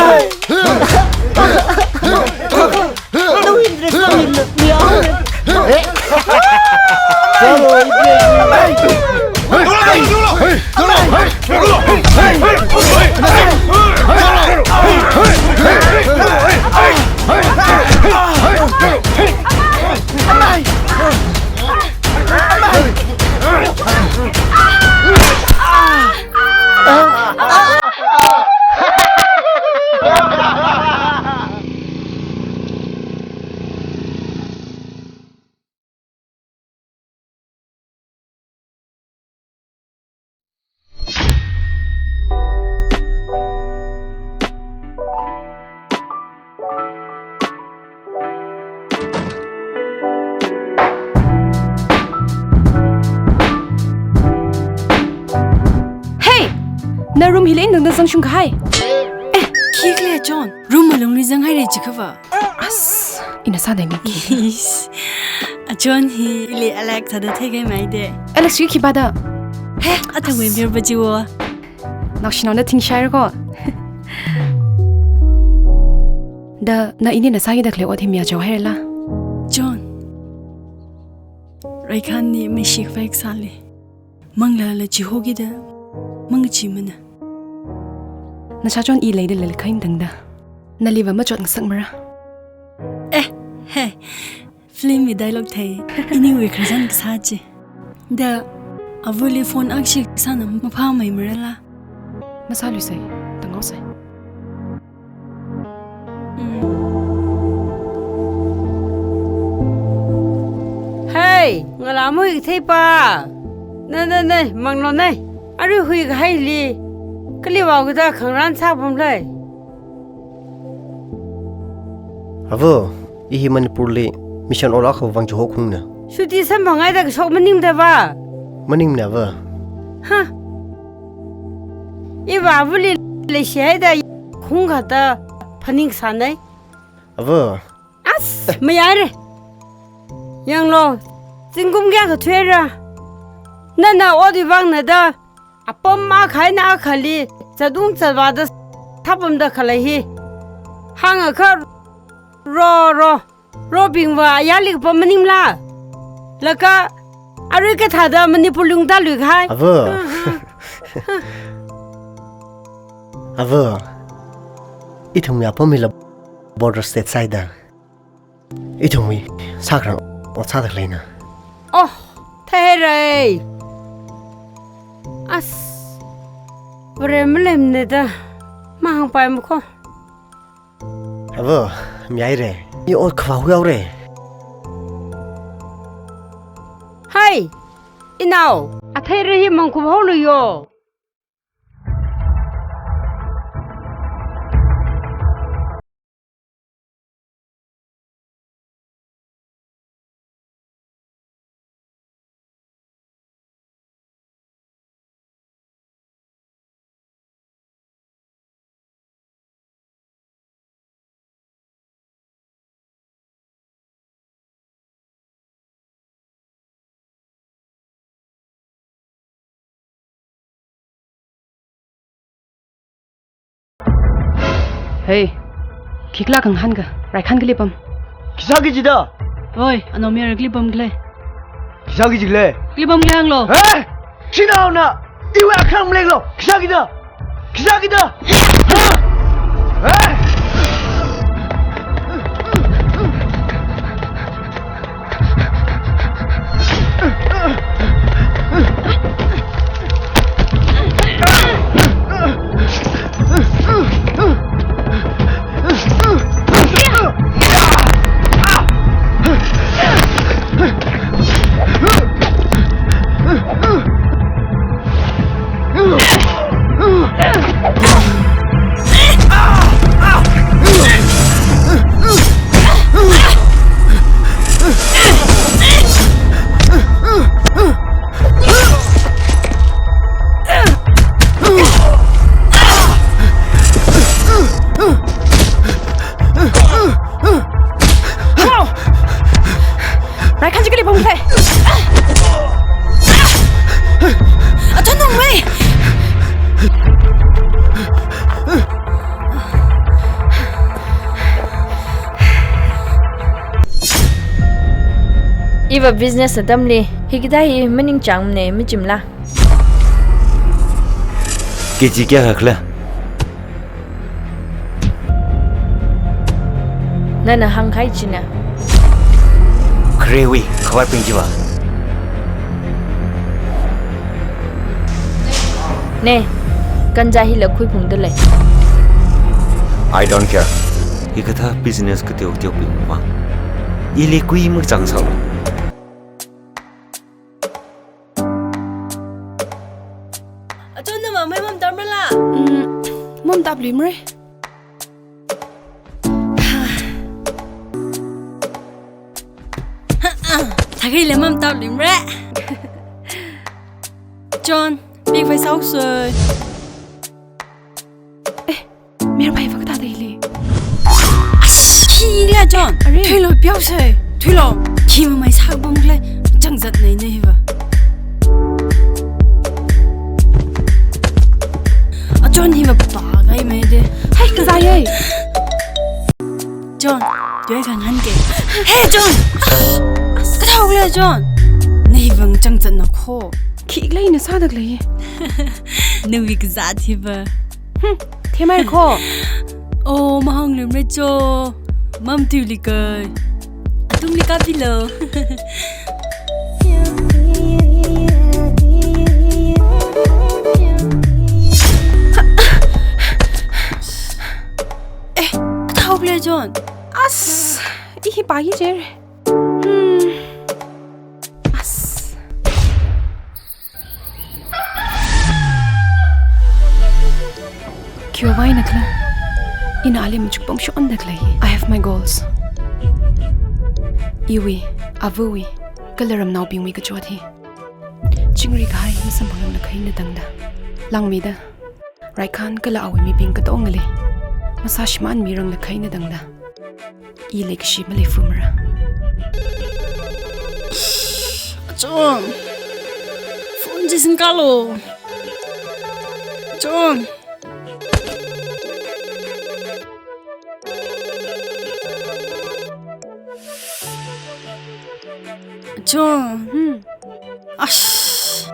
Hey! Na room hili ina tangda zangshung kahai? Eh, khikhala John. Room malungli zanghaire jikhava. As, ina sāda mi ki. Ish. A John hi ili Alex sāda theikahai maide. Alex hi khipāda? He, athangwui mirba jiwo. Naoshinaona thingshai ko. Da, na inina sākida khalei ot hi mi achao hairala? John. Raikhan ni mashik vaik sāli. Manglala chihokida, mangachimana. Nashā John i leida lelkhain tangda. Naliva machot ngasakmara. Hey, film wui dialogue thei, iniwui khararchan kasā chi. Da, avali phone akha sāna maphāmeimarala. Masāluisei, tangaosei. Mm. Hey, ngalā mahui kathei pa. Na, na, na, manglo na. Arui huikahaili. Kali vāokida khangarān sāpamlei. Ava, i hi Manipurli mission ora khavang chihokhungna. Chutti samphangaida kashok maningda va. Maningna va. Ha. Iva avali leishihaida khungkha da phaningsānei. Ava. As, mayaire. Yanglo, zingkum kayākha thuira. Nana ot wui vangna da. Apam akha eina akhali, zatung zatvāda sāpamda khalei hi. Hāngakha ro, ro, robingva ayarli kapam maningla. Laga, arui kathāda Manipurli ungtāluikahai. Ava. Ava. Ithumwui apam hila border state sāhaida. Ithumwui sākharang ot sāda khaleina. Oh, theirei. As, Vareli malemneda, mahāngpaimako. Ava, mihaire. I ot khavā huihaore. Hai, inao, atheira hi mangkhup haoluiyo. Hey, khikhala khangahan ka, raikhan kali pam. Khisāki jida. Oi, anaomayara kali pam khalei. Khisāki jikhala. Kali pam khalei hānglo. Hey! Chinaona! Iwui akhrang maleklo! Khisāki da! Khisāki da! Ha? Hey! Raikhan chi kali pam khalei. Achon nungmei. Iva business atamli, hikathā hi maningchāngmana machimla. K G kayākha khala? Nana hāngkahai china. Kharewui khavātbing chiva. Ne, ganja hila khuiphungda lei. I don't care. Hikathā business kateokateobing vang ili kui makachāng sālu. Achon, namang mei mamtapmala? Mm, mamtapluimara. Thakhaila mamtapluimara. John, pik phai sausui. Eh, Mayarpai va kathāda hili. Ashi, khila John. Are. Thuilo, pyaosei. Thuilo. Khi mamai sākapam khalei. Changzatnei na hiva. A John hiva pākahai mei de. Hai, kazā yei. John, tui khangahan ke. Hey John. Kathāhaole John. Na hiva changzatna kho. Khikhala ina sāda khalei. Nawui kazāt hiva. Hmm, themei kho. Oh, mahāngluimara cho. Mamatuili kai. Tumli kapilo. Eh, athao ble John. As, ihi pagi jer. Hmm. As. Khiwuivang eina khala? Ina ali machuk pongshonda khalei. I have my goals. Iwui, avawui, kala ramnaobingwui kachot hi chingri kahai masamphangranglakha eina tangda, langmeida Raikhan kala awui mibing katongali masāshimānmiranglakha eina tangda, i leikashi maleifumara. John, phone chi singkalo. John. John. Hmm. Ash.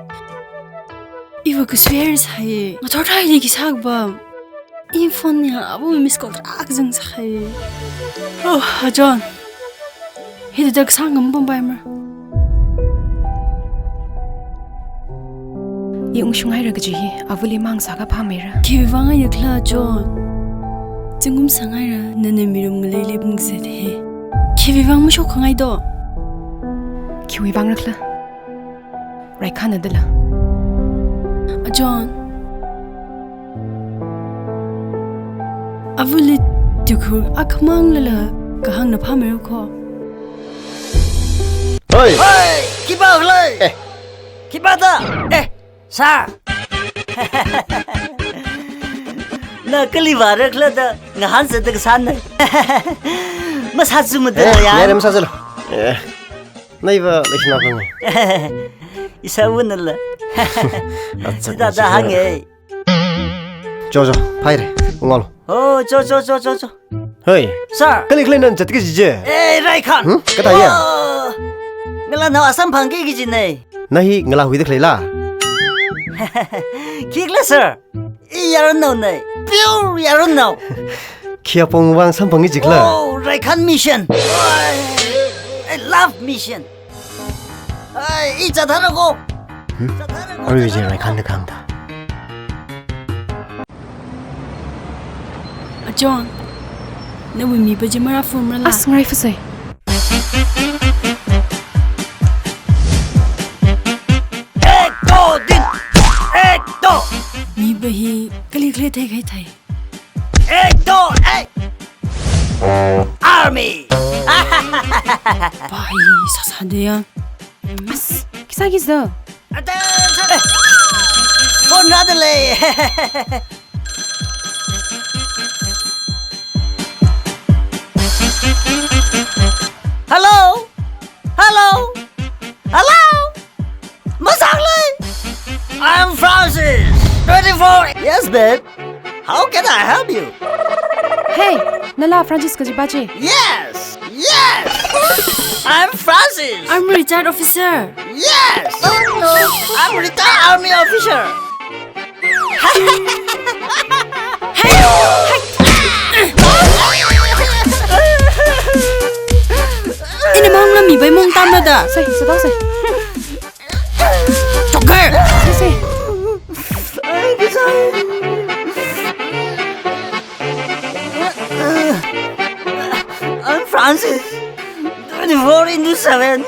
Iva kasui haira sai. Ngathor thaili khi sākapam. I phone li abu miss call tarākha zangsai. Oh, John. Hithāda kasāngam pampai mara. I ungshung haira kaji hi avali mang sākha phāmeira. Khiwuivang eina khala John? Zingkum sāngaira nana mirum ngalei leipung kazat hi. Khiwuivang mashokkhangai do? Khiwuivang rakhala? Raikhanna dala. A John. Avali tukhur akhamang lala kahāngna phāmeira kho. Hoi! Hoi! Khipā khalei? Eh. Khipā da? Eh, sir. Na kali vāra khala da ngahānsa da kasāna. Masāzumada. Eh, ya. Yare masāzulu. Eh. Naiva leishina khangai. Ishāvānala. Atsa, sida da hānge. Jo, jo, phaire, ungalo. Oh, jo, jo, jo, jo, jo. Hoi. Sir. Kali kali nana zatki kaji chi? Eh, Raikhan. Hmm? Kathāya? Oh. Ngalānao asamphangki kaji nei. Na hi ngalāhuida khaleila? Khikhala, sir. I yaronnao nei. Pure yaronnao. Khi apong vang samphangki jikhala? Oh, Raikhan Mission. I love mission. Ai, i zathara ko. Hmm? Zathara ko, arui zathara ko. Raikhan da khangda. A John, nawui mipa chi marāfumrala? As ngarāifasei. Ek, do, tin! Ek, do! Mipa hi kali khalei theikahai thei. Ek, do, ek! Army! Pai, sāsāda ya. As, khi sāki sāda. Attention! Phone rādalei. Hello? Hello? Hello? Masānglei? I'm Francis, twenty-four. Yes, babe. How can I help you? Hey, nala Francis kajipa chi? Yes! Yes! I'm Francis! I'm retired officer. Yes! I'm retired army officer. Hey! Ina mangla mipai mong tamna da. Sei, sāthaosei. Choker! Sei, sei. I'm Francis, twenty-four into seven.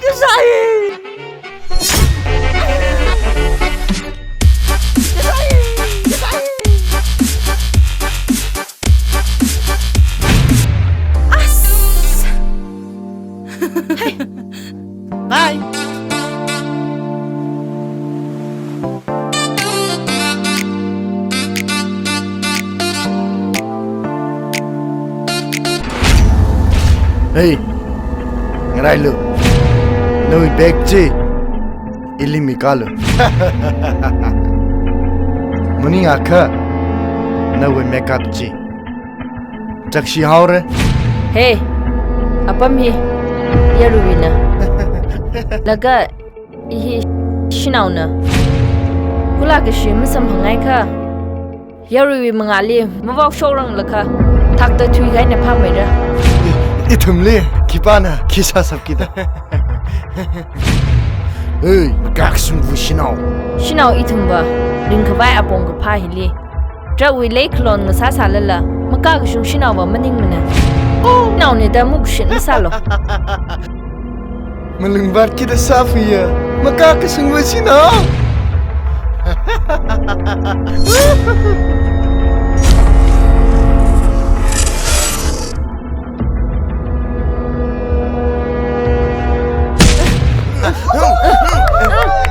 Kasai. As! Hey. Bye. Hey, ngarailu. Nawui bag chi ili mikalu. Maningakha nawui makeup chi chakshi haora. Hey, apam hi yaruina. Laga ihi Shanaona. Kula kashi masamphangngaiakha, yaruiwui mangāli mavokshokranglakha, thakta thuikahaina phāmeira. I, ithumli khipāna khi sāshapkida? Ei, makakashungva shanao. Shanao ithumva ringkhavai apong kaphā hili drawui leikhalon ngasāsālala, makakashung shanaova maningmana. Shanaona da makushin masālu. Malung vātkida sāphiya, makakashungva shanao.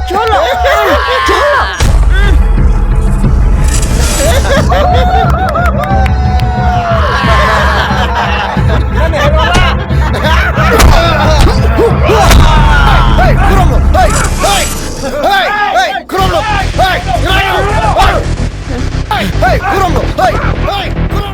Cholo! Cholo! Hey, kurumlu! Hey, hey! Hey, hey, kurumlu! Hey, hey, hey, kurumlu! Hey, hey, kurumlu!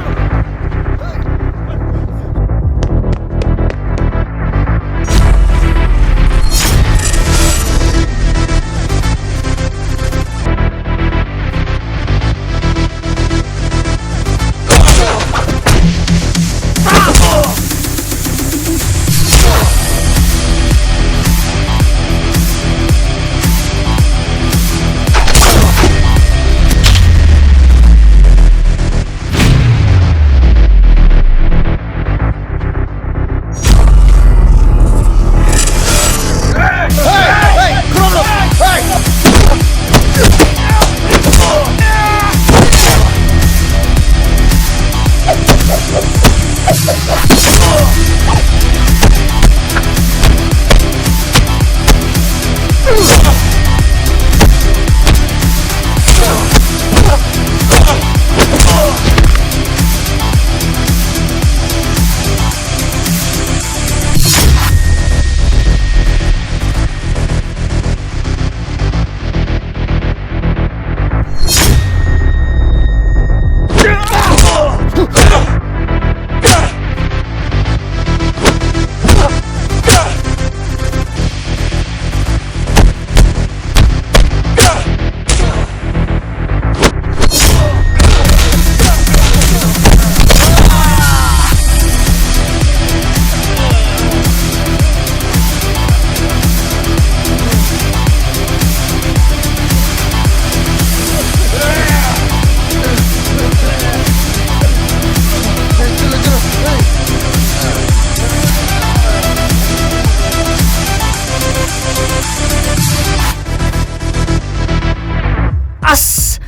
As!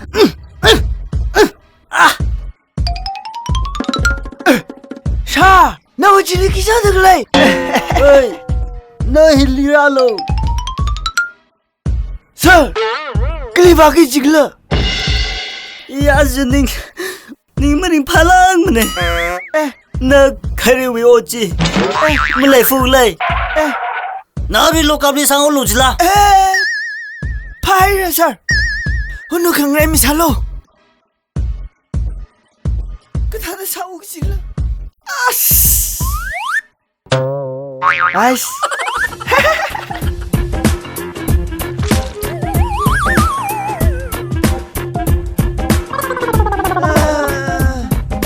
Ah! Sir, nawui chili khi sādalei? Oi, na hili rālu. Sir, kali vāki jikla? Ya, aja ning, ning maringphālākmana. Eh. Na khareiwui ot chi, eh, maleifulei. Eh. Nawui lockup li sangolu jila? Eh. Phāhaira, sir. Hunu khangarei misālu. Kathāda sāu kajila? As! Ais.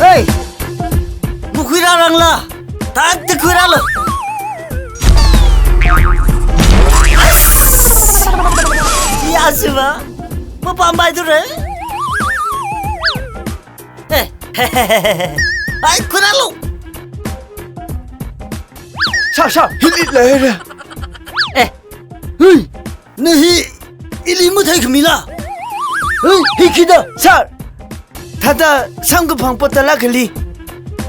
Hey! Makhuirārangla? Thāda khuirālu. Ya, siva. Mapam bai tu re. Eh, ai, khuirālu. Sir, sir, hili leira. Eh. Hui, na hi ili matheikhami la? Hui, hi khida? Sir, thāda samkaphang potala kali.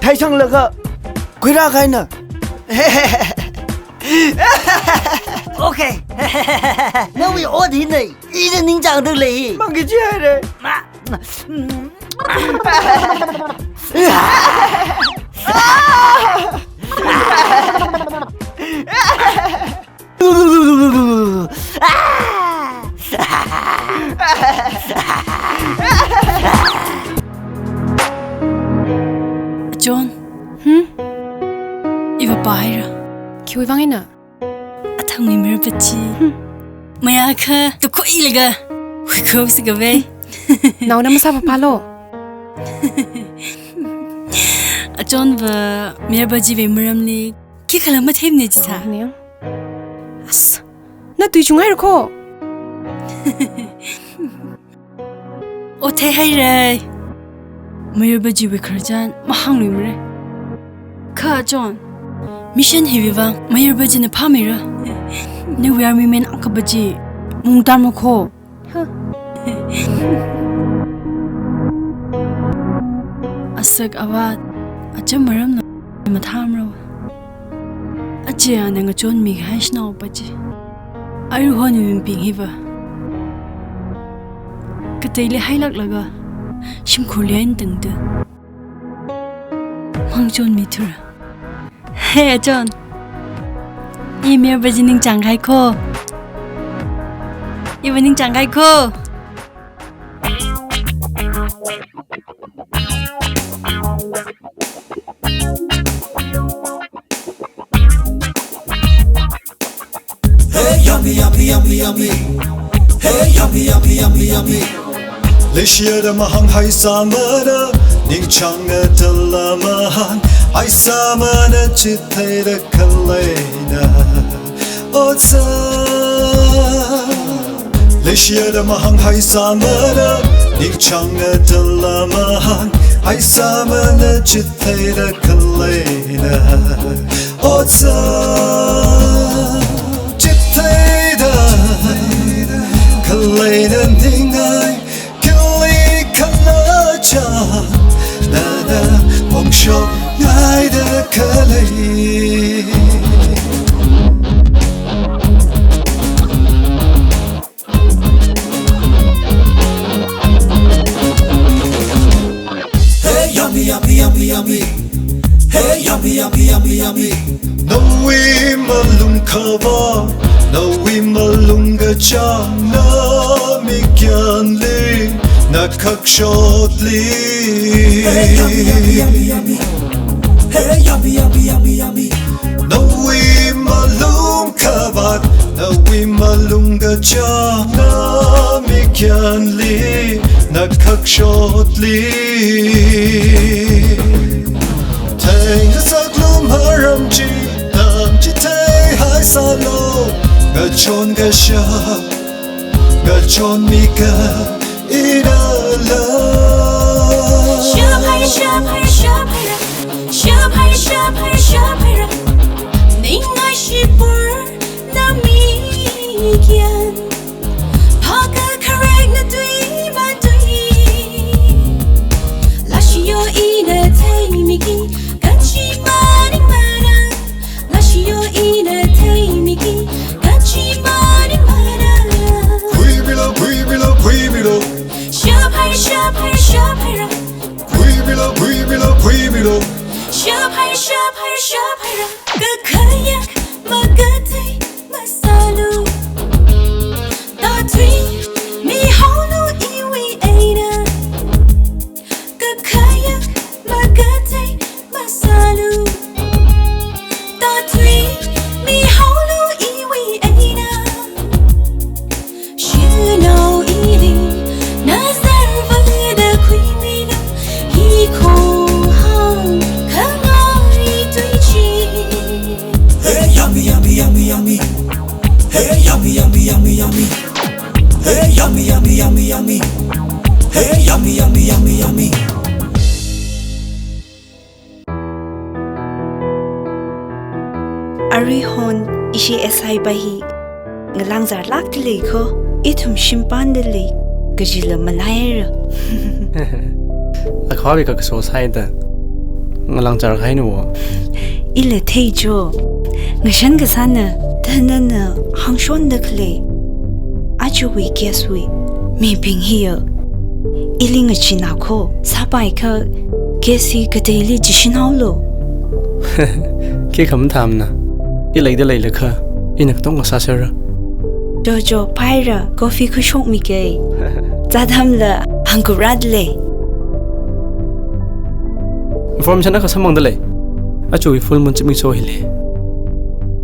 Theisanglaga khuirā kahaina. Okay. Nawui ot hi nei. Ina ningchāngda lei. Mangki jihaira. Ma. John. Hmm? Iva pāhaira. Khiwui vang eina? Athangwui mirpet chi. Hmm. mayākha tukhuilaga huikhuisikavai. Naona masāphaphālu. Achonva Mayarbajiwui maramli khikhala matheimana chithā. Niang. As, na tui chunghaira kho. O, theihairai. Mayarbajiwui khararchan mahāngluimara. Kha achon, mission hiwui vang Mayarbajina phāmeira. Nawui army man akha baji mungtārma kho. Huh. Asak avāt acham maramna mathāmara. Aja ana ngachonmikahai shanao baji. Aruihon mirinbing hiva kateili hailāklaga shimkhurli eina tangda mangachonmithura. Hey, achon. I Mayarbaji ningchāngkahai kho. Iva ningchāngkahai kho. Hey, yummy, yummy, yummy, yummy. Hey, yummy, yummy, yummy, yummy. Leishiya da mahānghaisāmana, ningchāngda tala mahānghaisāmana, chitheida khaleina otsak. Leishiya da mahānghaisāmana, ningchāngda tala mahānghaisāmana, chitheida khaleina otsak. Chitheida khaleina ningai, khili khalachang, nana pongshokngaida khalei. Hey, yummy, yummy, yummy, yummy. Hey, yummy, yummy, yummy, yummy. Nawui malung khavāt, nawui malung kachāng, na mikyanli, na khakshotli. Hey, yummy, yummy, yummy, yummy. Hey, yummy, yummy, yummy, yummy. Nawui malung khavāt, nawui malung kachāng, na mikyanli, na khakshotli. Theingasaklu maram chi, tamchitheihaisālu, ngachon kashap, ngachonmika ina la. Shaphaira, shaphaira, shaphaira. Shaphaira, shaphaira, shaphaira. Ningai shipur na mikyan. Phākha kharekna tui matui. Lashiyo ina theimiki, kachi maningmana. Lashiyo ina theimiki, kachi maningmana. Khuimilu, khuimilu, khuimilu. Shaphaira, shaphaira, shaphaira. Khuimilu, khuimilu, khuimilu. Shaphaira, shaphaira, shaphaira. Kakhayak makatei masālu. Tatui mihaolu iwui eina. Kakhayak makatei masālu. Tatui mihaolu iwui eina. Shanao ili, na zangvāda khuimilu, hi khohang khangai tui chi. Hey, yummy, yummy, yummy, yummy. Hey, yummy, yummy, yummy, yummy. Hey, yummy, yummy, yummy, yummy. Hey, yummy, yummy, yummy, yummy. Aruihon ishi S I pa hi ngalāngzarlākda lei kho, ithum shimpanda lei, kajila malaira. Akhawui kakaso sāhaida ngalāngzarkahaina wo. Ila theicho, ngashan kasāna, thānana hāngshonda khalei. Ajawui guest wui mibing hiya ili ngachina kho, sāpaikha guest hi kateili jishinhaolu. Khikha mathāmana, i leida leilakha, ina katonga sāsera. Cho cho, phaira, coffee khuishokmikei. Chāthamla hāngkuprāda lei. Information akha samphangda lei. Ajawui full moon zimiksho hili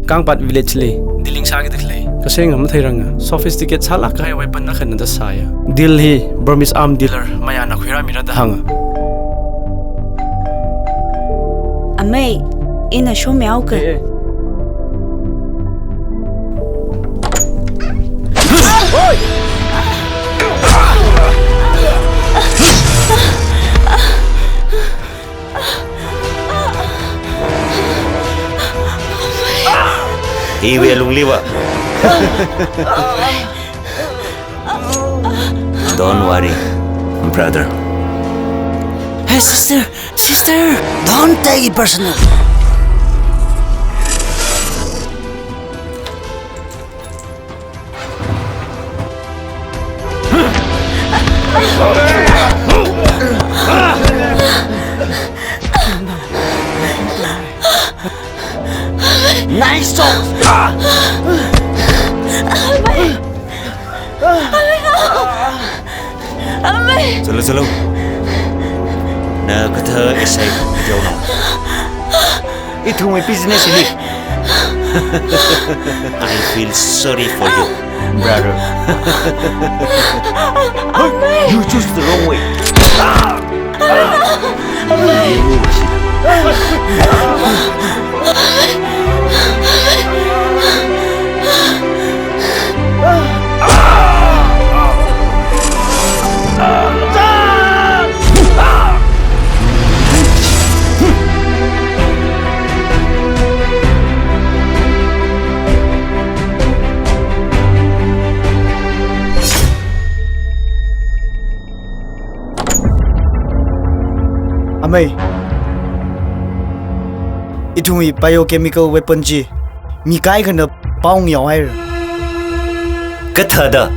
Kangpat village li dealing sākida khalei, kaseng matheiranga, sophisticated sālāk kahai weapon akhana da sāya. Deal hi Burmese arm dealer mayāna khuirāmira da hānga. Amei, ina show mi haoka. Eh, eh. Iwui alungli va. Don't worry, brother. Hey, sister, sister. Don't take it personal. Nice shot! Chalo, chalo. Na kathā isai jaona. Ithumwui business hili. I feel sorry for you, brother. You choose the wrong way. Amei, ithumwui biochemical weapon chi mi kaikhana pao ngayao haira. Kathāda?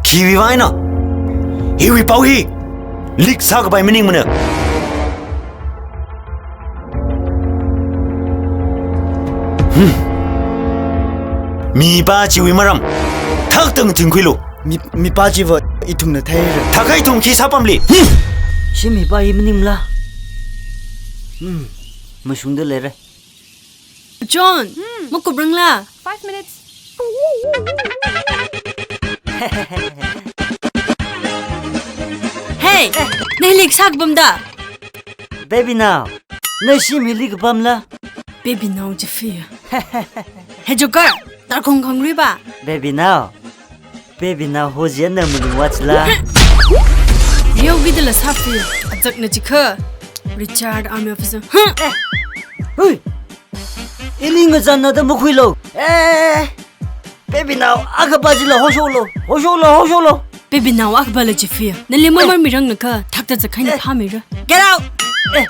Khiwui vang eina? Hiwui pao hi leak sākapai maningmana. Hmm. Mipā chiwui maram thakta ngathingkhuilu. Mi, mipā chiva ithumna theira. Thākha ithum khi sāpamli. Hmm. Shi mipā hi maningmala? Hmm. Mashungda leira. John, hmm, makupranglā? Five minutes. Hey, na hili kasā kapamda? Baby nao, na shim hili kapamla? Baby nao chi fiya. Hey Joker, tarkhong khangluiva. Baby nao, baby nao hojianna maning wachla. Rihaokida la sāfi, azakna chikha. Retired army officer. Huh? Eh. Hui. Ili ngazanna da makhuilu. Eh. Baby nao, akha pā chila hoshoklu. Hoshoklu, hoshoklu. Baby nao, akha pāla chi fiya. Nali mamar mirang naka, thakta zakhai na, eh, phamira. Get out! Eh.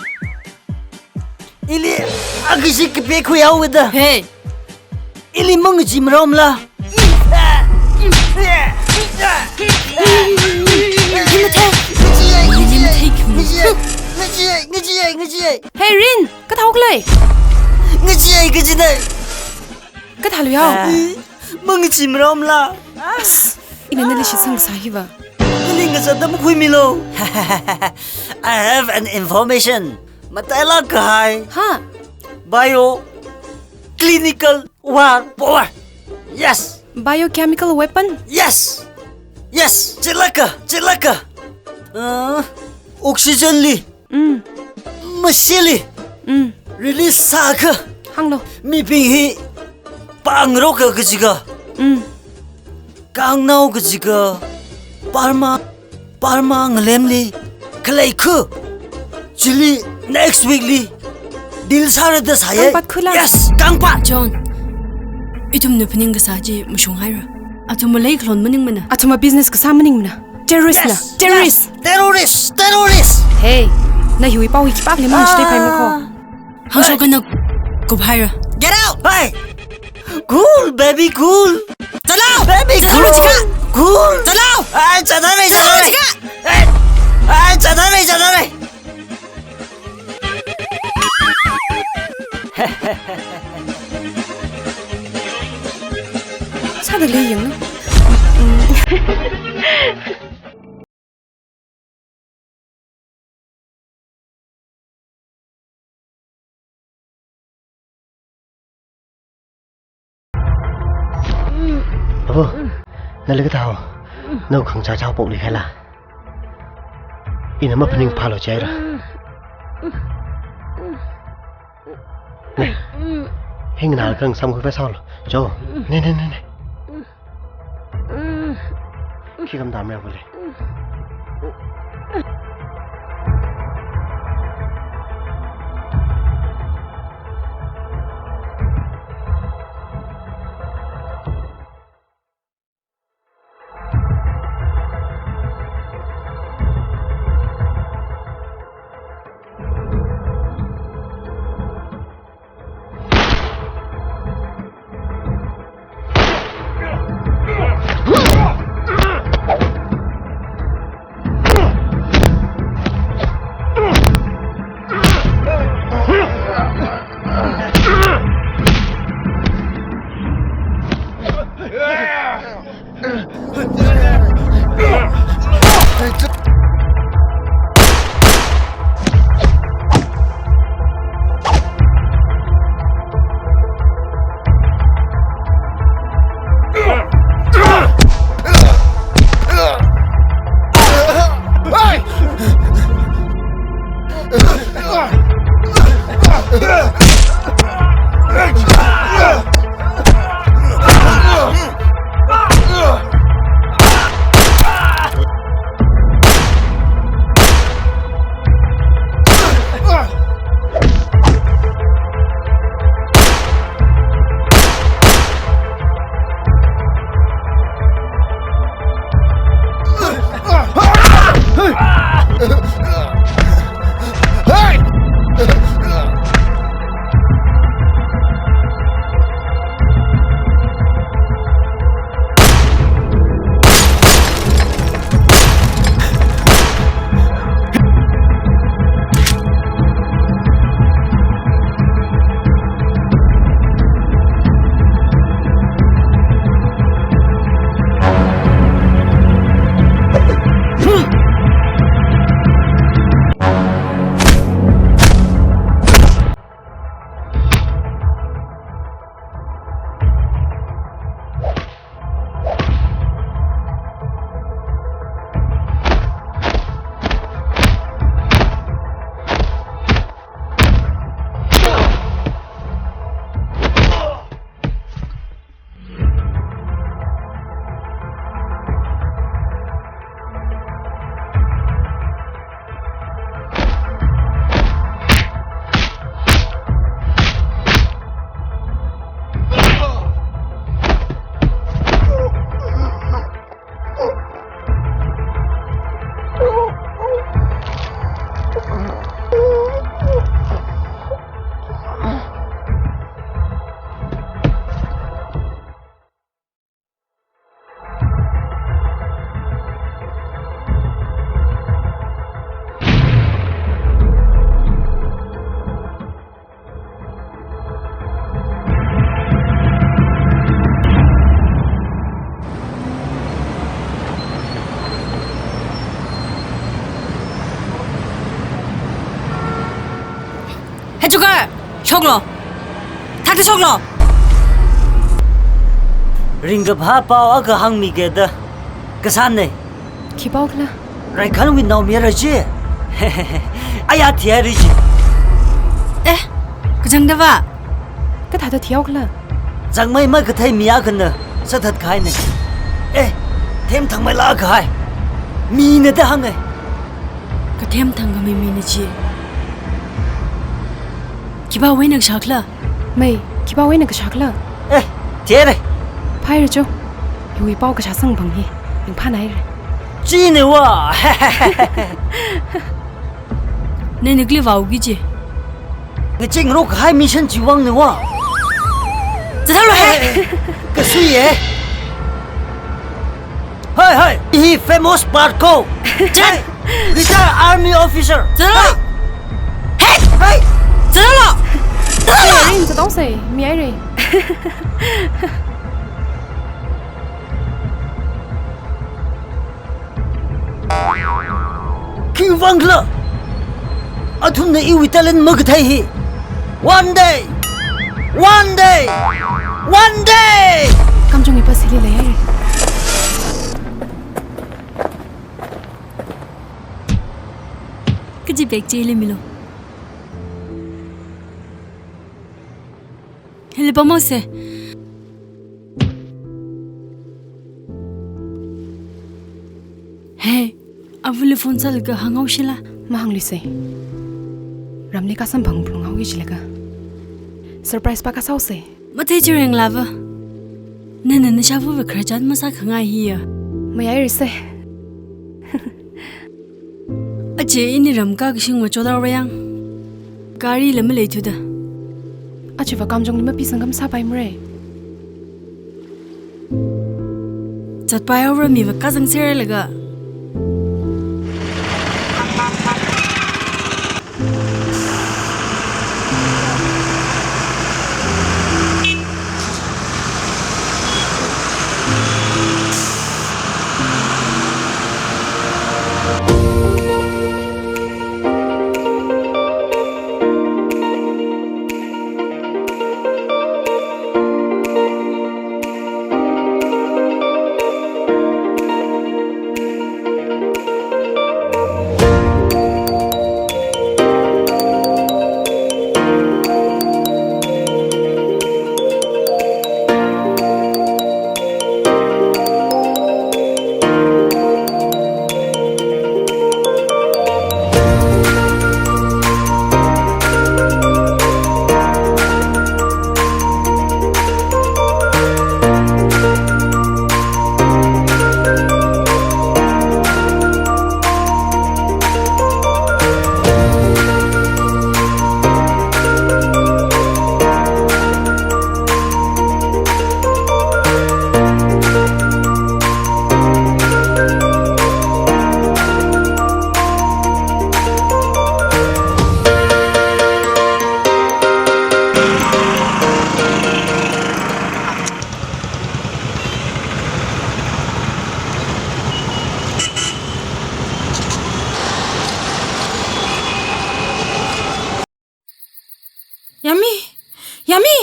Ili akha shi kape khuihaoda. Hey. Ili mangacheemara mala? Ili mathei. Ili mathei khum. Ngacheei, ngacheei, ngacheei. Hey Rin, kathā khalei? Ngacheei, ngacheei. Kathā luihao? Ah, mangacheemara mala? As, ina nali shitsang sā hiva. Nali ngazatda makhuimilu. I have an information. Matailāk kahai. Ha? Biochemical war power. Yes. Biochemical weapon? Yes. Yes. Chilaka, chilaka. Uh, oxygen li. Mm. Mashili. Mm. Release sākha. Hānglu. Mibing hi pāngarok kajiakha. Mm. Kangnao kajiakha, Burma, Burma ngalemli khalei khu, chili next week li deal sāra da sāya. Kangpat khula? Yes, kangpat. John, ithumna phaning kasā chi mashung haira. Athumva leikhalon maningmana. Athumva business kasā maningmana. Terrorist na, yes, terrorist. Yes. Terrorist, terrorist. Hey, na hiwui pao hi khipākli mashitei phai mako. Ah. Hāngshok, hey, kana kuphaira. Get out! Hey! Cool, baby, cool. Chalo! Baby, chalo, cool. Chika. Cool. Chalo! Ay, chanare, chanare. Chalo, chika. Hey! Ay, chanare, chanare. Sāda lei yanglu. Abu, nali kathāhao? Nawui khangachā chao pokli khaila. Ina maphaningphālu jihaira. Ne. Hi nganālaga ngasam khuipai sālu. Jo. Ne, ne, ne, ne. Khi kam dam ya bole. Hachuka, shoklu. Thakta shoklu. Ringkaphā pao akha hāngmikida. Kasāna. Khi pao khala? Raikhanwui naomayara chi. Aya thihaira chi. Eh, kachangda va? Kathāda thihao khala? Zangmei makathei mi akhana sāthat kahaina. Eh, themthangmeila kahai. Mina da hānga. Kathemthang khamei mina chi. Khipāwui eina kashā khala? Mei, khipāwui eina kashā khala? Eh, thihaira. Phāhaira cho. Iwui pao kashā samphang hi ringphānaira. China va. Nana kali vāuki chi? Ngaching rok hai mission chiwui vangna va. Zathalu he. Kasui e. Hai, hai. Hi famous barko. Che. Retired army officer. Zathalu. Hey! Hey! Zathalu! Zathalu! Hey, zathaosei, mihaira. Khiwui vang khala? Athumna iwui talent makathei hi. One day! One day! One day! Kamchungwui Bus hili lei haira. Kaji bag chi hili milu. Hili pamhaosa. Hey, avali phone sālaga hānghaoshila. Mahāngluisa. Ramli kasamphang phalunghaoki jilaga. Surprise pa kasāhaosa. Mathei chireng lava. Nana nashāvava khararchan masākhangai hiya. Mayai risa. Aja ini ram kakashingva chothaora yang. Gari la maleithuda. Ajava kamjongli mapisang kam sāpaimara. Zatpaihaora, miva kazang serlaga. Yami! Yami!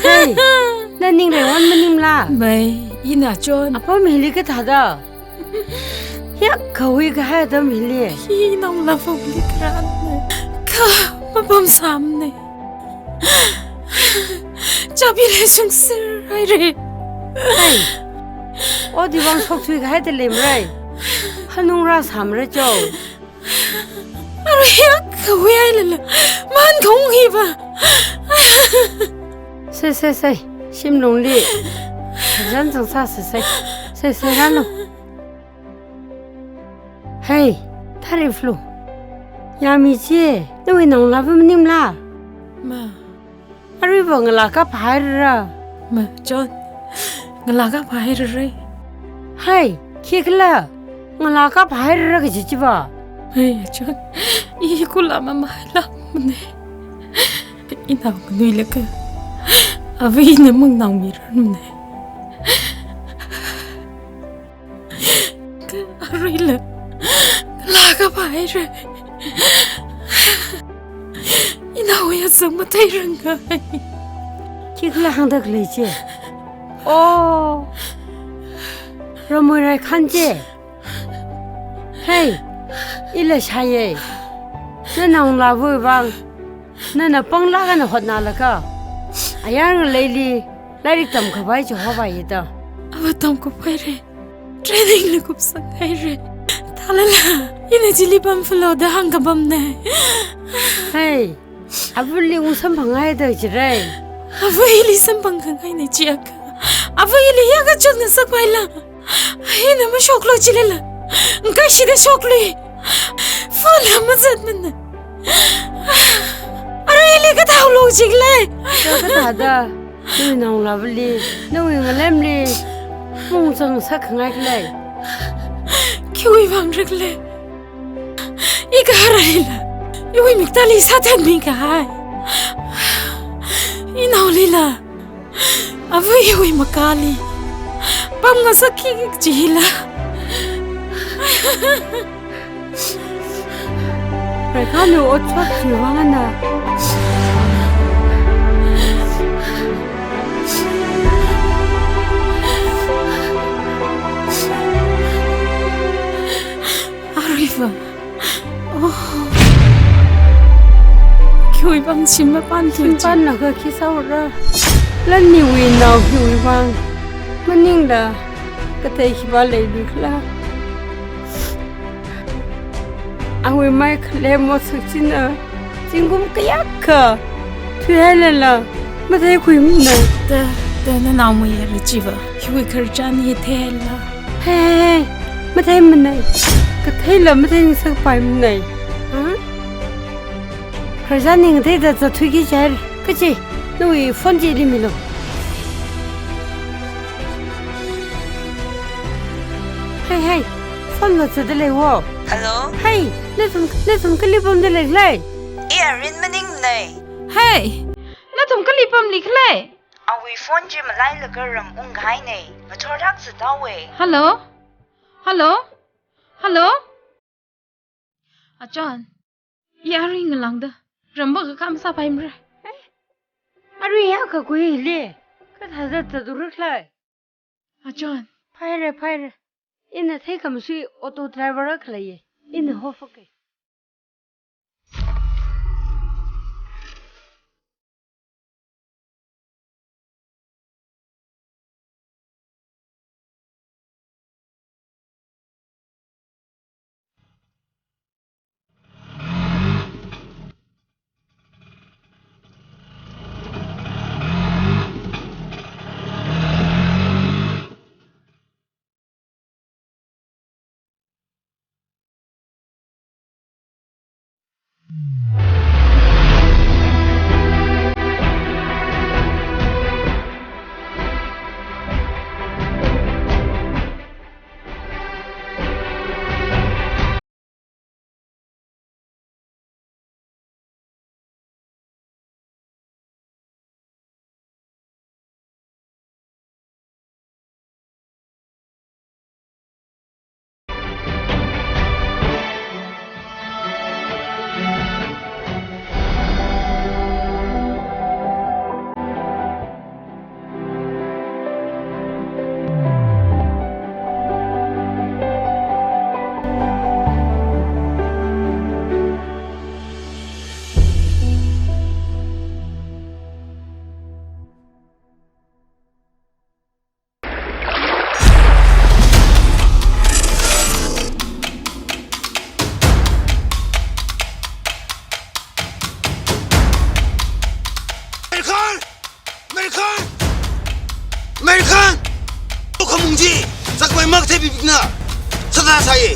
Hey, na ning reiwan maningla? Mei, ina John. Apam hili kathāda? Hiya kahui kahai atam hili. Hi nang lafang li tharan. Kha mapam sāmana. Chabi leisungser haira. Hey. Odi vang shokthui kahai da leimarai. Hanungra sāmara cho. Arui hiya kahui hailala. Man kong hiva. Sei, sei, sei. Shimlungli. Jan chang sāsa sei. Sei, sei, rālu. Hey, thariflu. Yami chi, nawui naongalāva maningla? Ma. Aruiva ngalā kaphā hairara? Ma, John. Ngalā kaphā hairara. Hey, khikhala? Ngalā kaphā hairara kaji chiva? Hey, John. I kula mamaila mane. Inao nganuilakha. Ava ina mang naomirarmane. Kha aruila ngalā kaphā haira. Inaowui azang matheiranga. Khikhala hāngda khalei chi? Oh. Ramwui raikhan chi. Hey, ila shāya. Nanaongalāwui vang nana panglāk eina hotnalaga, ayar ngaleili lairik tamkhavai chihova yida. Ava tamkhuipaira. Training la kupsanghaira. Thalala, ina chili pamphalo da hāngkapamna. Hey, Avali ungsamphang haida jirai. Avali samphang khangaina jiakha, avali yākachot ngasakpaila. Ina mashoklu jilala, ngakaishida shoklu. Phone la mazatmana. Aruili kathālu jikhala. Kathāda, nawui naongalāvali, nawui ngalemli, mungzang sākhangai khala. Khiwui vāng rakhala. Igaharaila, iwui miktāli sāthanmi kahai. Inaolila, avawui makāli pamngasakki kajila. Rekha, nawui otsak chiwui vāngna. Aruiva. Oh. Khiwui vāng shim mapantu. Shim panlaga khi sāura. Lan nawui nao khiwui vāng maningla katei khipā leilui khala. Awui mai khalem otsak china zingkum kayākha thuihailala matheikhuimana. Da, da, nanao mayara chiva, hiwui khararchan hi theila. Hei, hei, hei, matheimanei. Katheila matheingasakpaimana. Hah? Khararchan hi ngatheida zatthuiki jihaira. Kachi, nawui phone chi ili milu. Hei, hei, phone va zatdalei wo. Hello? Hei, nathum, nathum kali pamdalei khala? I Irene maningnei. Hei, nathum kali pamli khala? Awui phone chi malailaga ram ungkahainei. Ngathor thak zathaowe. Hello? Hello? Hello? Achon, i arui ngalāngda, ramba kakam sāpaimara. Eh? Arui yākakhui le, kathāda zatura khala? Achon. Phaira, phaira. Ina theikhamashui auto driver akha leiye. Ina hofake. American! American! American! Khamung chi zakmai mak thei bibikna. Sāda sāye.